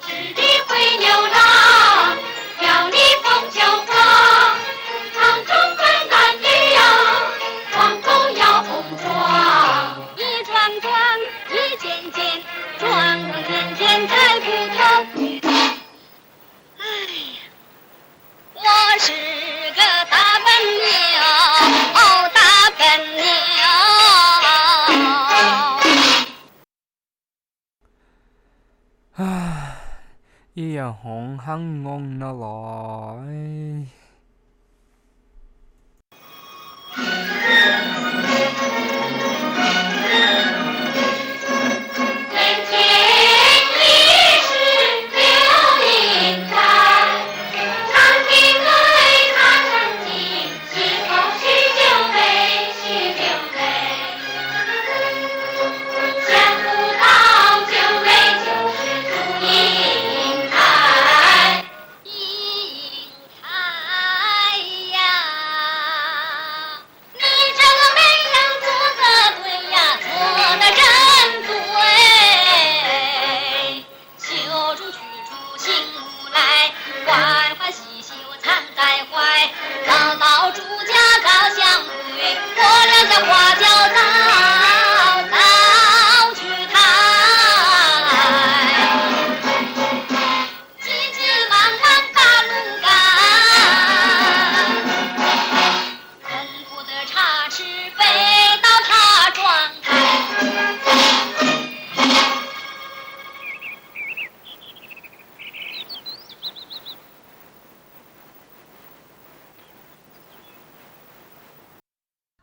十里灰牛郎，貂里凤求凰，塘中奔南游，黄蜂要凤凰。 一桩桩，一件件，桩桩件件在铺头。哎呀，我是个大笨鸟，哦，大笨鸟。 Yie yaac hngongx hnangv ngongh nor lorz.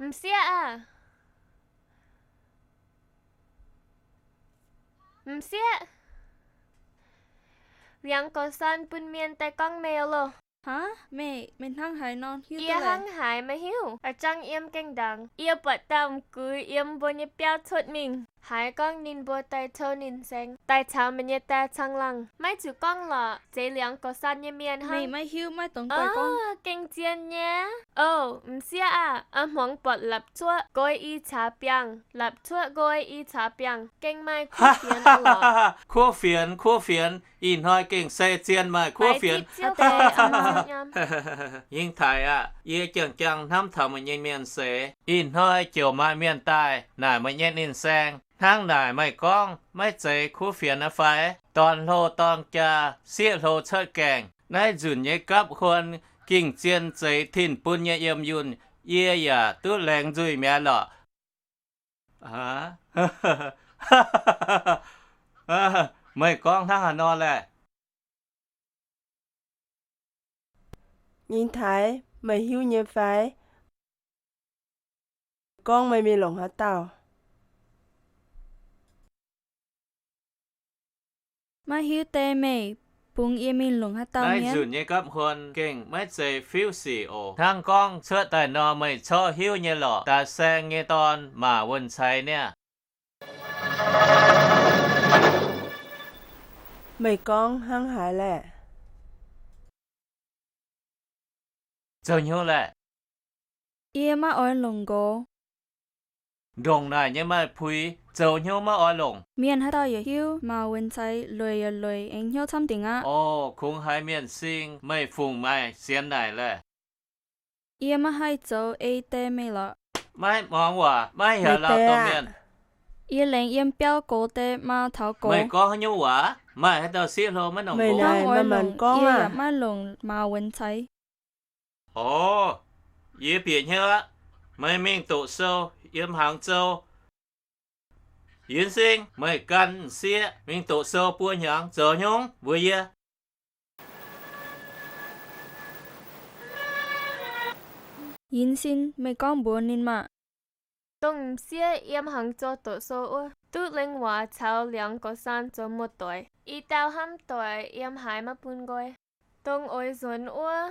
M'sieqv aah! M'sieqv! Liangx gorx san bun mienh daaih gorngv meih loh. Hnangv, meih, meih hnangv haaix nor hiuv duqv? Yie hnangv haaix maiv hiuv. A'jang yiem gaengh ndaangc, yie buatc dauh m'gux yiem mbuo nyei biauv cuotv mingh. Haiz gorngv ninh mbuo daaih tov ninh saeng, daaih caux meih nyei daeh caangh laangh. Maiv zuqc gorngv lorqc, zeix liangx gorx san nyei mienh hnangv. Meih maiv hiuv, maiv dungx daaih gorngv. Gengh zien nyei. Ov, m'sieqv aah! A'hmuangx buatc lapc cuoqv nqoi i caax biangh, lapc cuoqv nqoi i caax biangh, gengh maaih kuv fienx lorqc. Kuv fienx, kuv fienx, ih hnoi gengh se zien maaih kuv fienx. Nyingh Taaix aah! Yie jangx jangx hnamv taux meih nyei mienh seix. Ih hnoi ziouc maaih mienh daaih naaic meih nyei ninh saeng. Hnangv naaic meih gorngv maiv zeiz kuv fienx aqv fai? Dorn hlo dorng jaa, sieqv hlo cuotv gaengh. Naaiv nzunc nyei gapv huon gengh zien zeix tin-bun nyei yiem yunh, yie yaac duqv laengz nzuih mi'aqv lorqc. Meih gorngv hnangv haaix nor laeh? Nyingx Taaix, meih hiuv nyei fai? Gorngv meih mingh longc haaix dauh? Maiv hiuv deix, meih bungx yie mingh longc haaix dauh mienh? Naaiv nzunc nyei gapv huon gengh maiv zeiz fiuv sic oc. Hnangv gorngv cuotv daaih nor meih corc hiuv nyei lorqc, Daaix Saeng nyei dorn, Maac Wuonh Ceix niaa. Meih gorngv hnangv haaix laeh? Zoux hnyouv laeh? Yie maiv oix longc nqox. Ndongc naaic nyei maaih puix, zoux hnyouv maiv oix longc. Mienh haaix dauh yaac hiuv Maac Wuonh Ceix lueic yaac lueic, aengx hnyouv camv dingc aqv. O, kungx haiz mienh sing, meih fungc maaih sienx naaic laeh? Yie maiv haih zoux ei deix meih lorqc. Maiv muangx waac, maiv heuc lauh dongh mienh. Yie laengz yiem biauv gox deix maa taux gox. Meih gorngv haaix nyungc waac? Maaih haaix dauh sieqv hlo maiv longc nqox? Hnangv oix longc, yie yaac maiv longc Maac Wuonh Ceix. O, yie bieqc hnyouv aqv. Meih mingh doqc sou yiem Hangzou. Yinc Sing, meih gan m'sieqv mingh doqc sou buo hnyangx zoux hnyouv mbuox yie. Yinc Sing, meih gorngv mbuox ninh maah! Dongh m'sieqv yiem hangx zoux doqc sou wuov, duqv lengh waac caux Liangx Gorx Saan zoux muoz-doic. I dauh hnamv doic yiem haaix maiv bun nqoi. Dongh oix nzuonx wuov,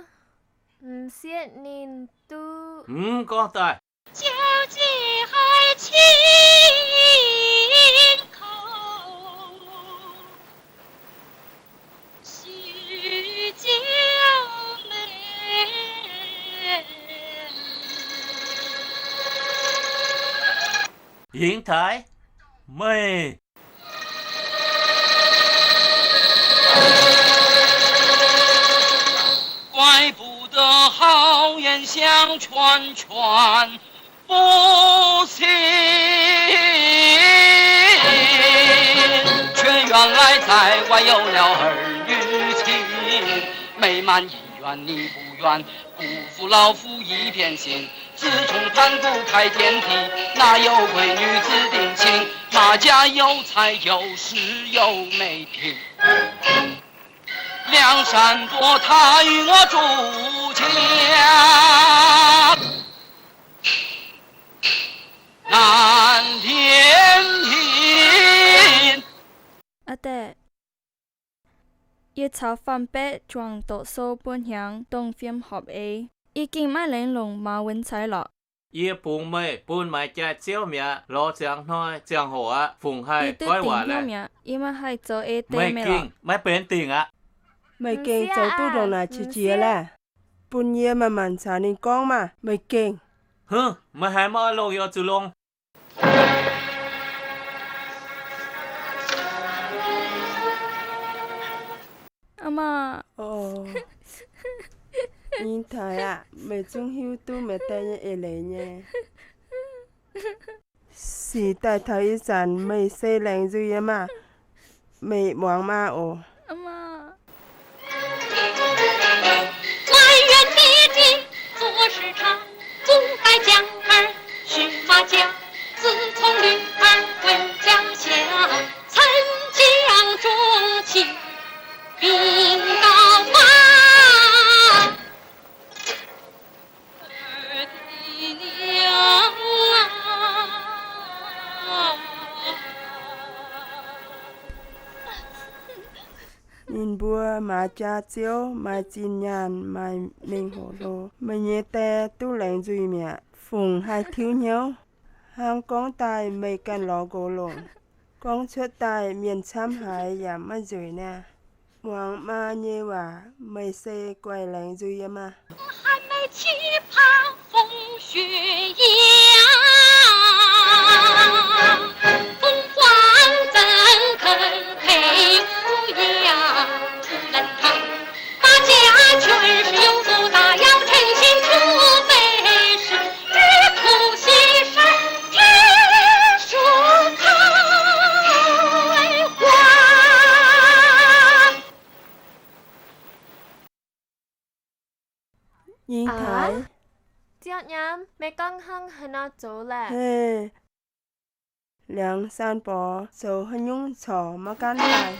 m'sieqv ninh duqv. Mv gorngv daaih. Yingx Taaix, meih 怪不得好言相劝劝不信，却原来在外有了儿女情。美满意愿你不愿辜负老夫一片心，自从盘古开天地，哪有闺女子定亲？那家有财有势有美品，梁山伯他与我祝家难填平。 Aa daeh, yie caux Faam Baeqv juangc doqc sou buo hnyangx dongh fiem horpc eix. Yie gengh maiv laengz longc maaz-wenx caiv lorqc. Yie bungx meih bun maaiz jaaix-ziouv mi'aqv. Lorz ziangx hnoi ziangh hoc aqv, fungc haih goiv waac laeh. Yie maiv haih zoux eix deix meih lorqc. Maiv benx dingc aqv. Meih gengh zoux duqv ndongc naaic qiex jiez laeh. Bun yie manc-manc caux ninh gorngv maah! Meih gengh. Hmv, meih haiz maiv oix longc yaac zuqc longc. Yingh Taaix aah, meih zungv hiuv duqv meih die nyei eix leiz nyei. Sic daaih taux ih zanc meih se laengz nzuih yie maah! Meih muangx maa oc. Ninh mbuo maaiz jaax-ziouv, maaih zinh nyaanh, maaih mengh hoc hlo. Meih nyei die duqv laengz nzuih mi'aqv. Fungc haih tiuv hnyouv? Hnangv gorngv daaih meih ganh lorz nqox longc. Gorngv cuotv daaih mienh camv haiz yaac maiv nzueic niaa. Muangx maa nyei waac, meih se guaix laengz nzuih yie maah! Yingh Taaix. Ziouv Nyaam, meih gorngv hnangv haaix nor zoux laeh? Heh, Liangx Saan Borx zoux haaix nyungc corc maiv gaanv daaih.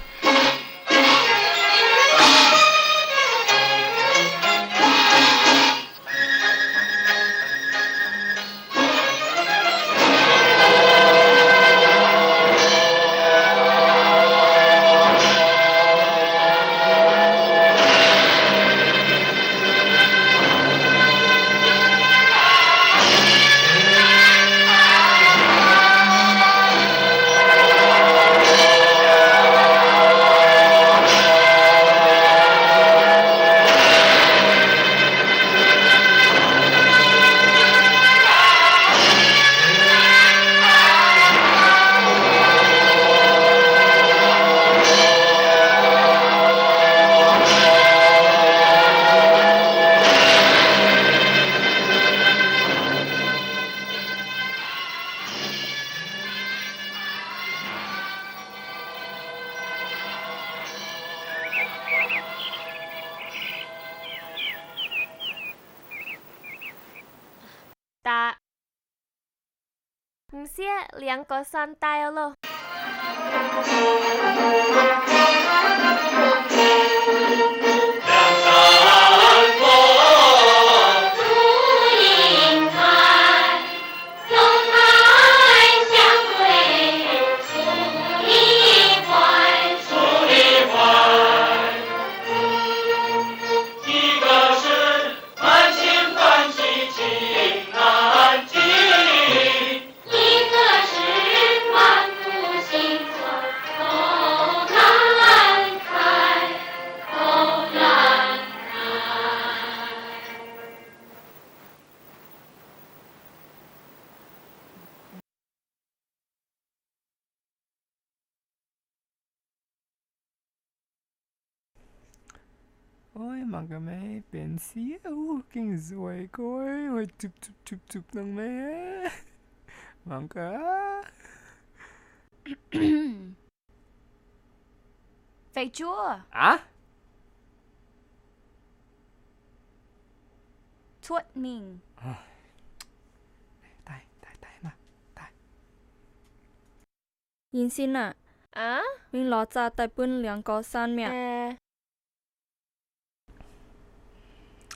M'sieqv, Liangx Gorx San daaih loh. Oi, mangc gaax meih benx sieqv, gengh nzueic goiv, zuqc zuqc zuqc zuqc dongh meih. Mangc gaax. Feix juov. Aav? Cuotv mingh. Daaih, daaih, daaih, mangc, daaih. Yinh Sin aah, mingh lorz zaah daaih bun Liangx Gorx San mi'aqv.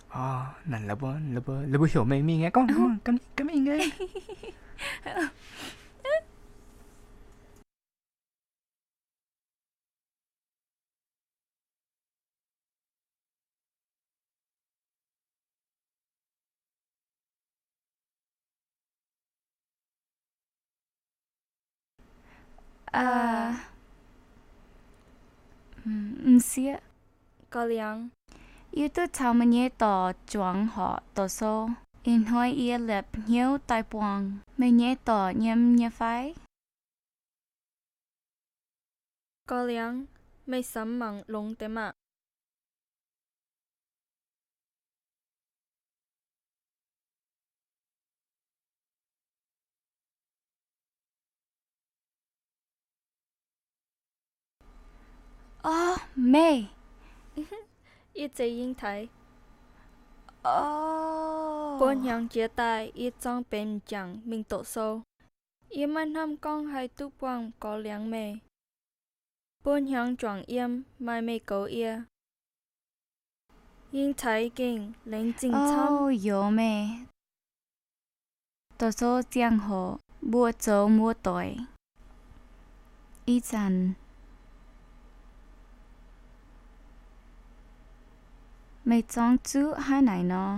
Ov, naaic la'buo, la'buo, la'buo heuc meih mingh nyei, gorngv, gorngv mingh nyei. M'sieqv, Gorx Liangx, yie duqv caux meih nyei dorc juangx horqc doqc sou. Ih hnoi yie liepc hnyouv daaih buangh meih nyei dorc nyei m'nyiec fai? Gorx Liangx, meih samx mangc longx deix maah! Ov, meih! Yie zeiz Yingh Taaix. Ov. Buo hnyangx jiex daaih yie zorng benx m'jangc mingh doqc sou. Yie maiv hnamv gorngv haih duqv buangh Gorx Liangx meih. Buo hnyangx juangc yiem maaih meih goux yie. Yingh Taaix gengh laengz zingh camv. Ov, youz meih. Doqc sou ziangh hoc mbuo zoux mbuo doic. Ih zanc meih zorng zuqv hnangv naaic nor,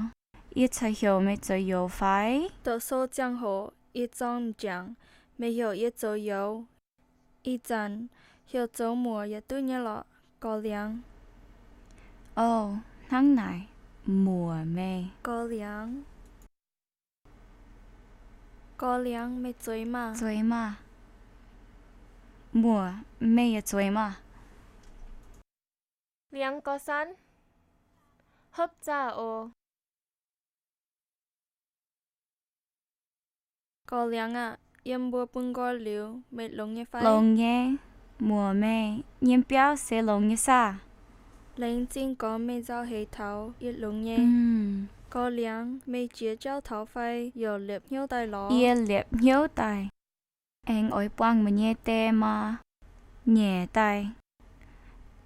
yie caux heuc meih zoux youz fai? Doqc sou ziangh hoc yie zorng m'jangc, meih heuc yie zoux youz. Ih zanc heuc zoux muoc yaac duqv nyei lorqc, Gorx Liangx. Ov, hnangv naaic, muoc meih. Gorx Liangx. Gorx Liangx, meih zueiz maah! Zueiz maah! Muoc, meih yaac zueiz maah! Liangx Gorx San, hopv zaah oc. Gorx Liangx aah, yiem mbuo bun nqoi liuz meih longx nyei fai? Longx nyei. Muoc, meih nyei biauv se longx nyei saah? Laengz zingh gormx meih nzauh heix taux, yie longx nyei. Gorx Liangx, meih jiex jauv taux fai? Youc liepc hnyouv daaih lorz. Yie liepc hnyouv daaih. Aengx oix buangh meih nyei die maa nyeic daaih.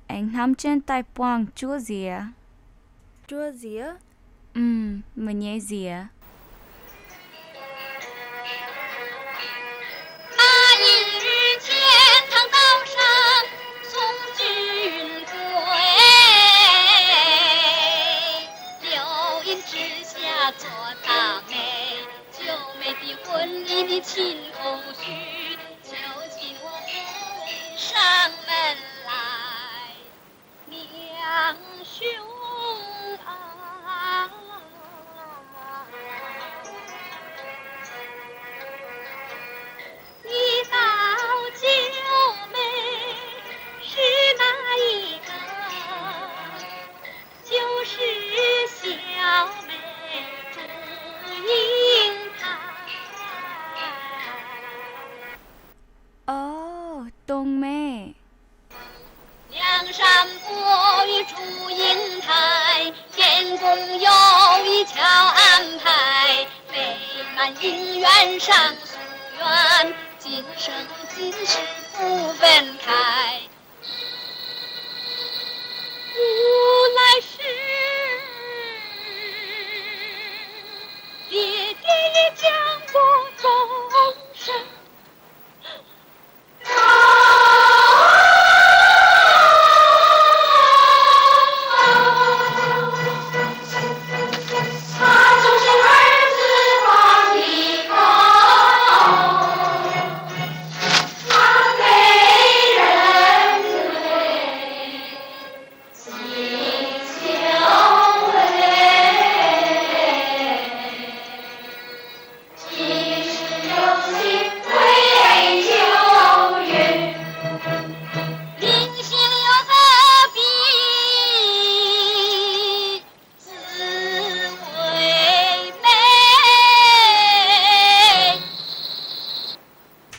Aengx hnamv jienv daaih buangh juov nziex. Juov nziex? Mm, meih nyei nziex. 哦，懂咩。 梁山伯与祝英台，今生今世不分开。无奈是爹爹也将我终身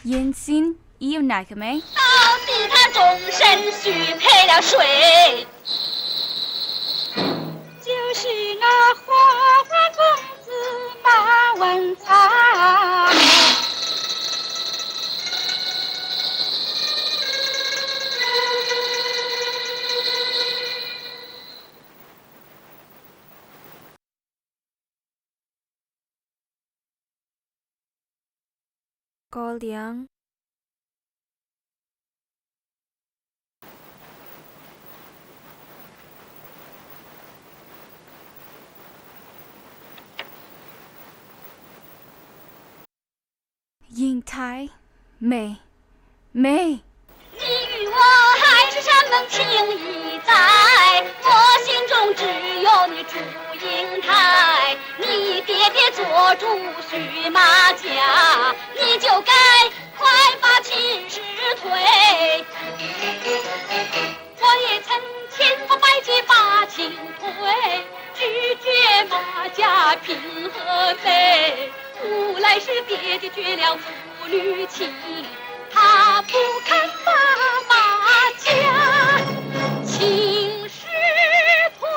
Yien Sin, yie yiem naaic gaax meih. 到底他终身许配了谁？就是那花花公子马文才。 Gorx Liangx. Yingh Taaix, meih, meih. 你与我海誓山盟情谊在，我心中只有你祝英台。你爹爹做主畜马家，你就该快把亲事推。我也曾千方百计把亲推，拒绝马家嫔和妃。 无奈是爹爹绝了父女情，他不肯把马家亲事推。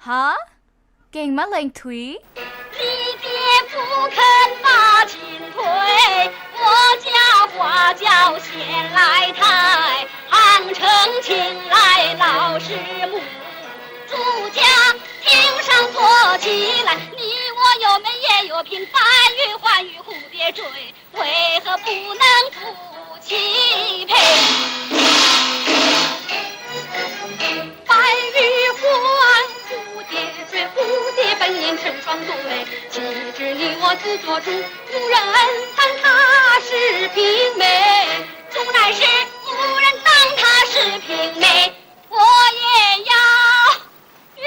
Haaix? Gengh maiv lengh tuix. 你爹不肯把亲推，我家花轿先来抬，杭城请来老师母，祝家 厅上坐起来，你我有美也有品，白玉、欢愉、蝴蝶醉，为何不能夫妻配？白玉欢，蝴蝶醉，蝴蝶本应成双对，岂知你我自作主，无人当她是平妹。终乃是无人当她是平妹，我也要 与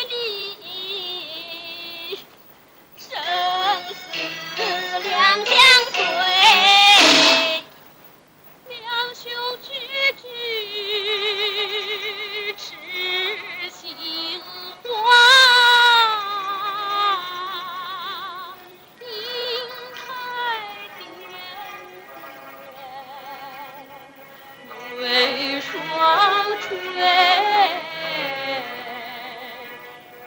你生死两相随，两兄举止痴心慌，英台点头。 泪双垂。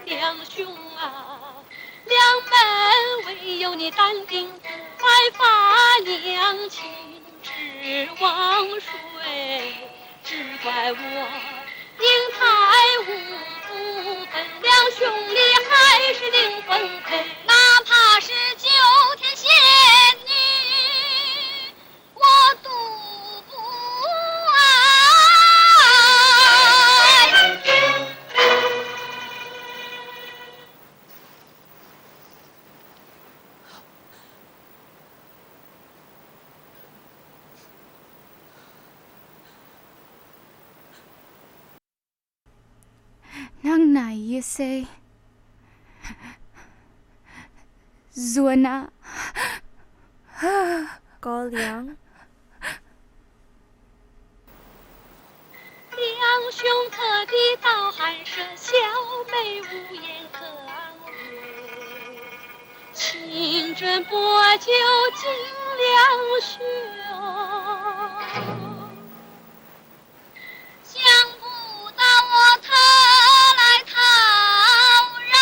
两兄啊，两门唯有你担定，白发娘亲知望谁？只怪我英台无福分，两兄你还是另婚配。哪怕是九天仙女， 我都不爱。 Hnangv naaic yie se nzuonx aqv. Gorx Liangx. 两兄可知道寒舍小妹无言可安慰，情深薄就敬两兄。 想不到我特来讨饶。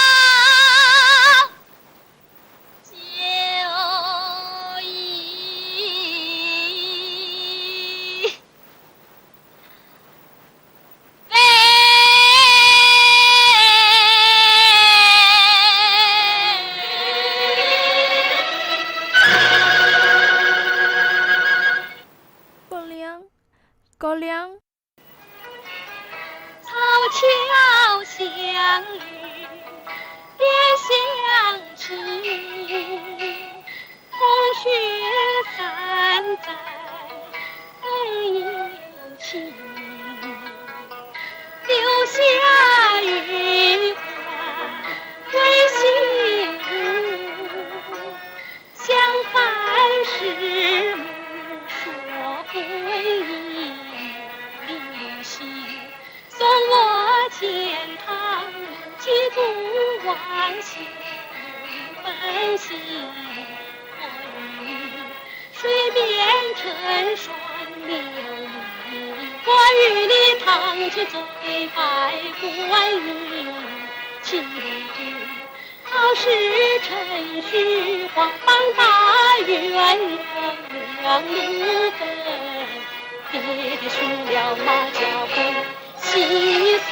别相亲，风雪三载风又起，留下余欢未醒悟。 相伴时母说不已，送我钱塘几度晚霞，分析我与水面成双流离。我与你堂前醉白关羽，情 好似趁虚晃，棒打鸳鸯两路奔。爹爹寻了马脚奔，细碎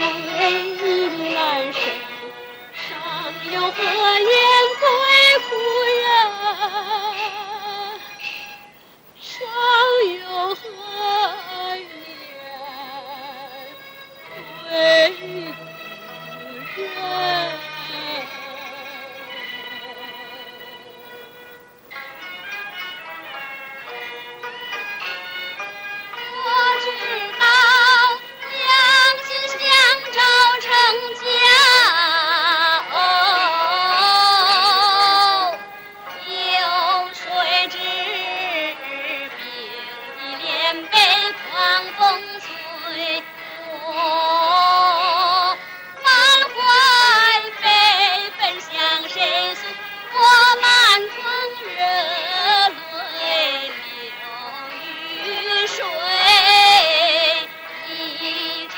难舍，上有何言归故人？ 上有何言归故人？我知道将军相招成家。 有谁知兵器连被狂风吹落，满怀悲愤向谁诉？我满眶热泪流于水一场。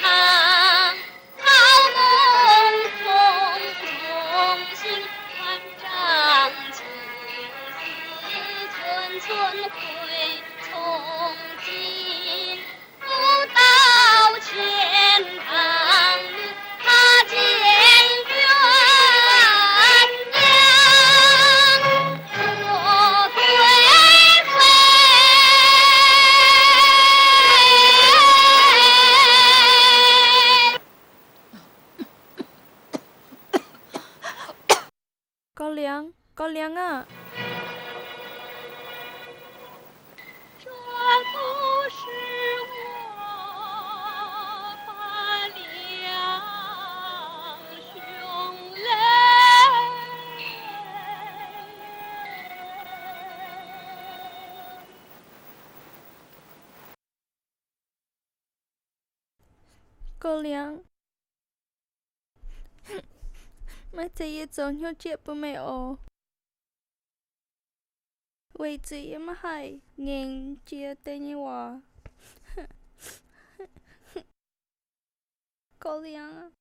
好梦空中醒，万丈青丝寸寸归从今。不到钱塘路，踏遍鸳鸯，我归归。 高粱，高粱啊！这都是我把两兄泪。 Gauh Liangx, maiv zeiz yie zoux hnyouv jieqv bun meih oc. Weic zuqc yie maiv haih ngaengc jiex deix nyei waac. Gauh Liangx.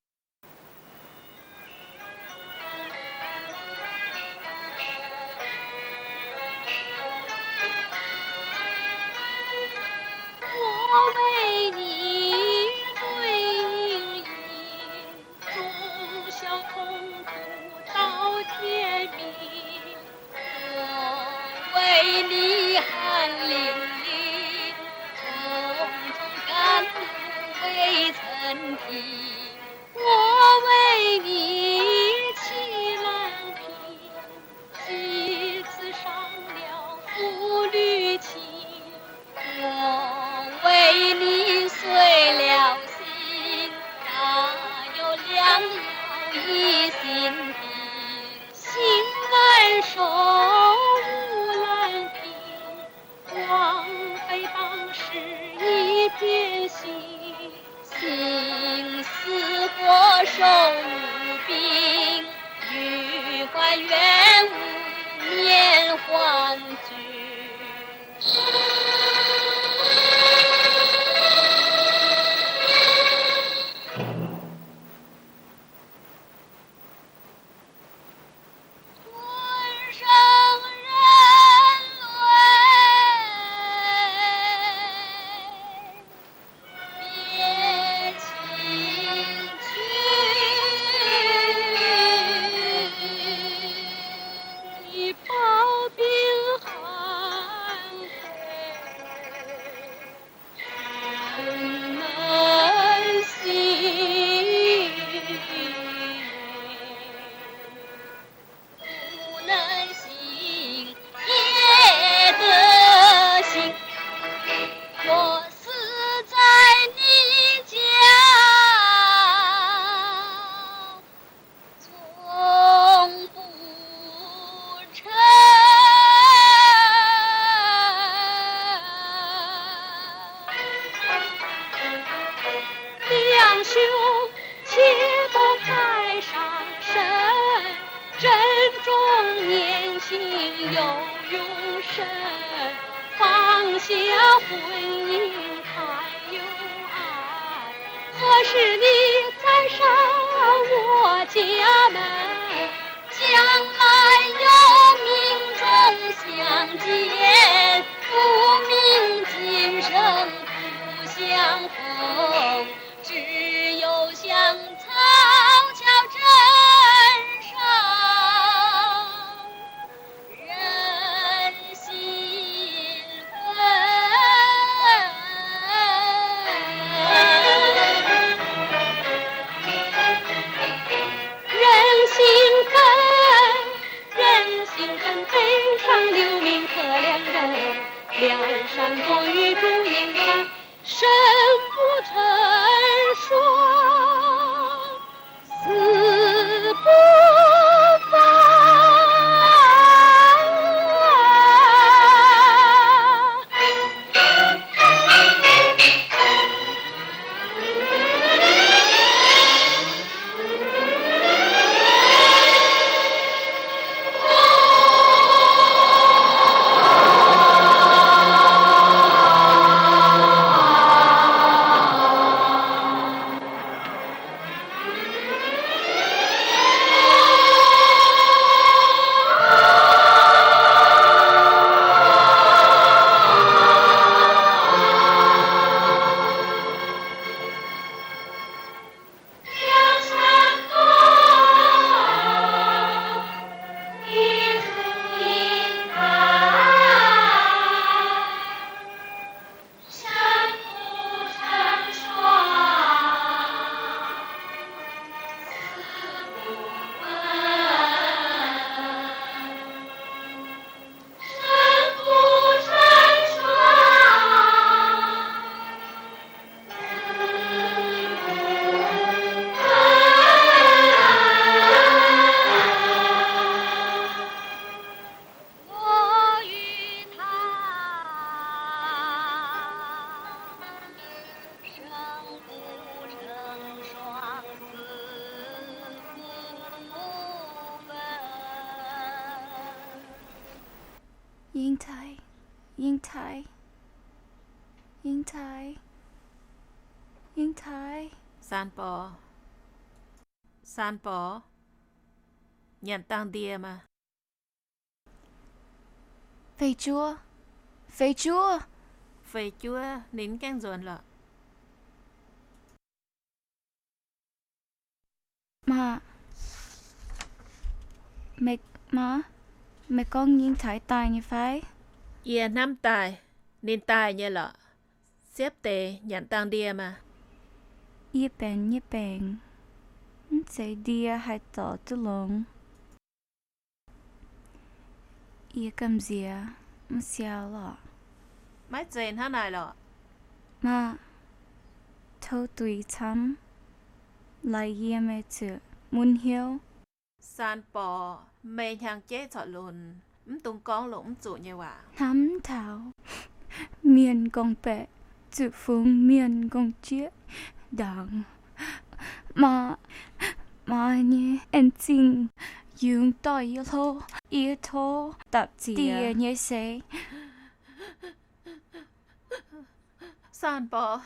我为你醉饮，终宵痛哭到天明。 我为你汗淋漓，从中甘露未曾停。我为你气难平，几次伤了父女情。我为你碎了心，哪有良药医心病？ 心难收，物难平，枉费当时一片心。心似火烧无冰，欲还原无面黄君。心有永生，放下婚姻还有爱，何时你再上我家门？将来有命中相见，不明今生不相逢，只有香草桥镇上。 人心分，人心分，人心分，悲伤流离可怜人。梁山伯与祝英台，生不成双。 死不分。Yingtai, Yingtai, Yingtai, Yingtai. Saan Borx, Saan Borx, nyanc dangh ndie maah. Feix juov, feix juov. Feix juov, ninh mv gaengh nzuonx lorqc. Maa, meih, maa, meih gorngv Yingtai daaih nyei fai? Yie hnamv daaih ninh daaih nyei lorqc. Siepv deix nyanc dangh ndie maah. Yie benx nyei baengc, mv zeiz ndie haih dorh duqv longx. Yie gamh nziex mv siau lorqc. Maiv zeiz hnangv naaic lorqc. Maa, tov duix camv, laaix yie meih zuqc mun hnyouv. Saan Borx, meih hnyangx-jeiv corc lunx, mv dungx gorngv longc mv zuqc nyei waac. Hnamv taux mienh m'nqorngv-baeqc zuqc fungx mienh m'nqorngv-jieqv ndaangc. Maa, maa nyei en-zingh yungz dorh yie hlo, yie tov dapc ziex diex nyei seix. Saan Borx.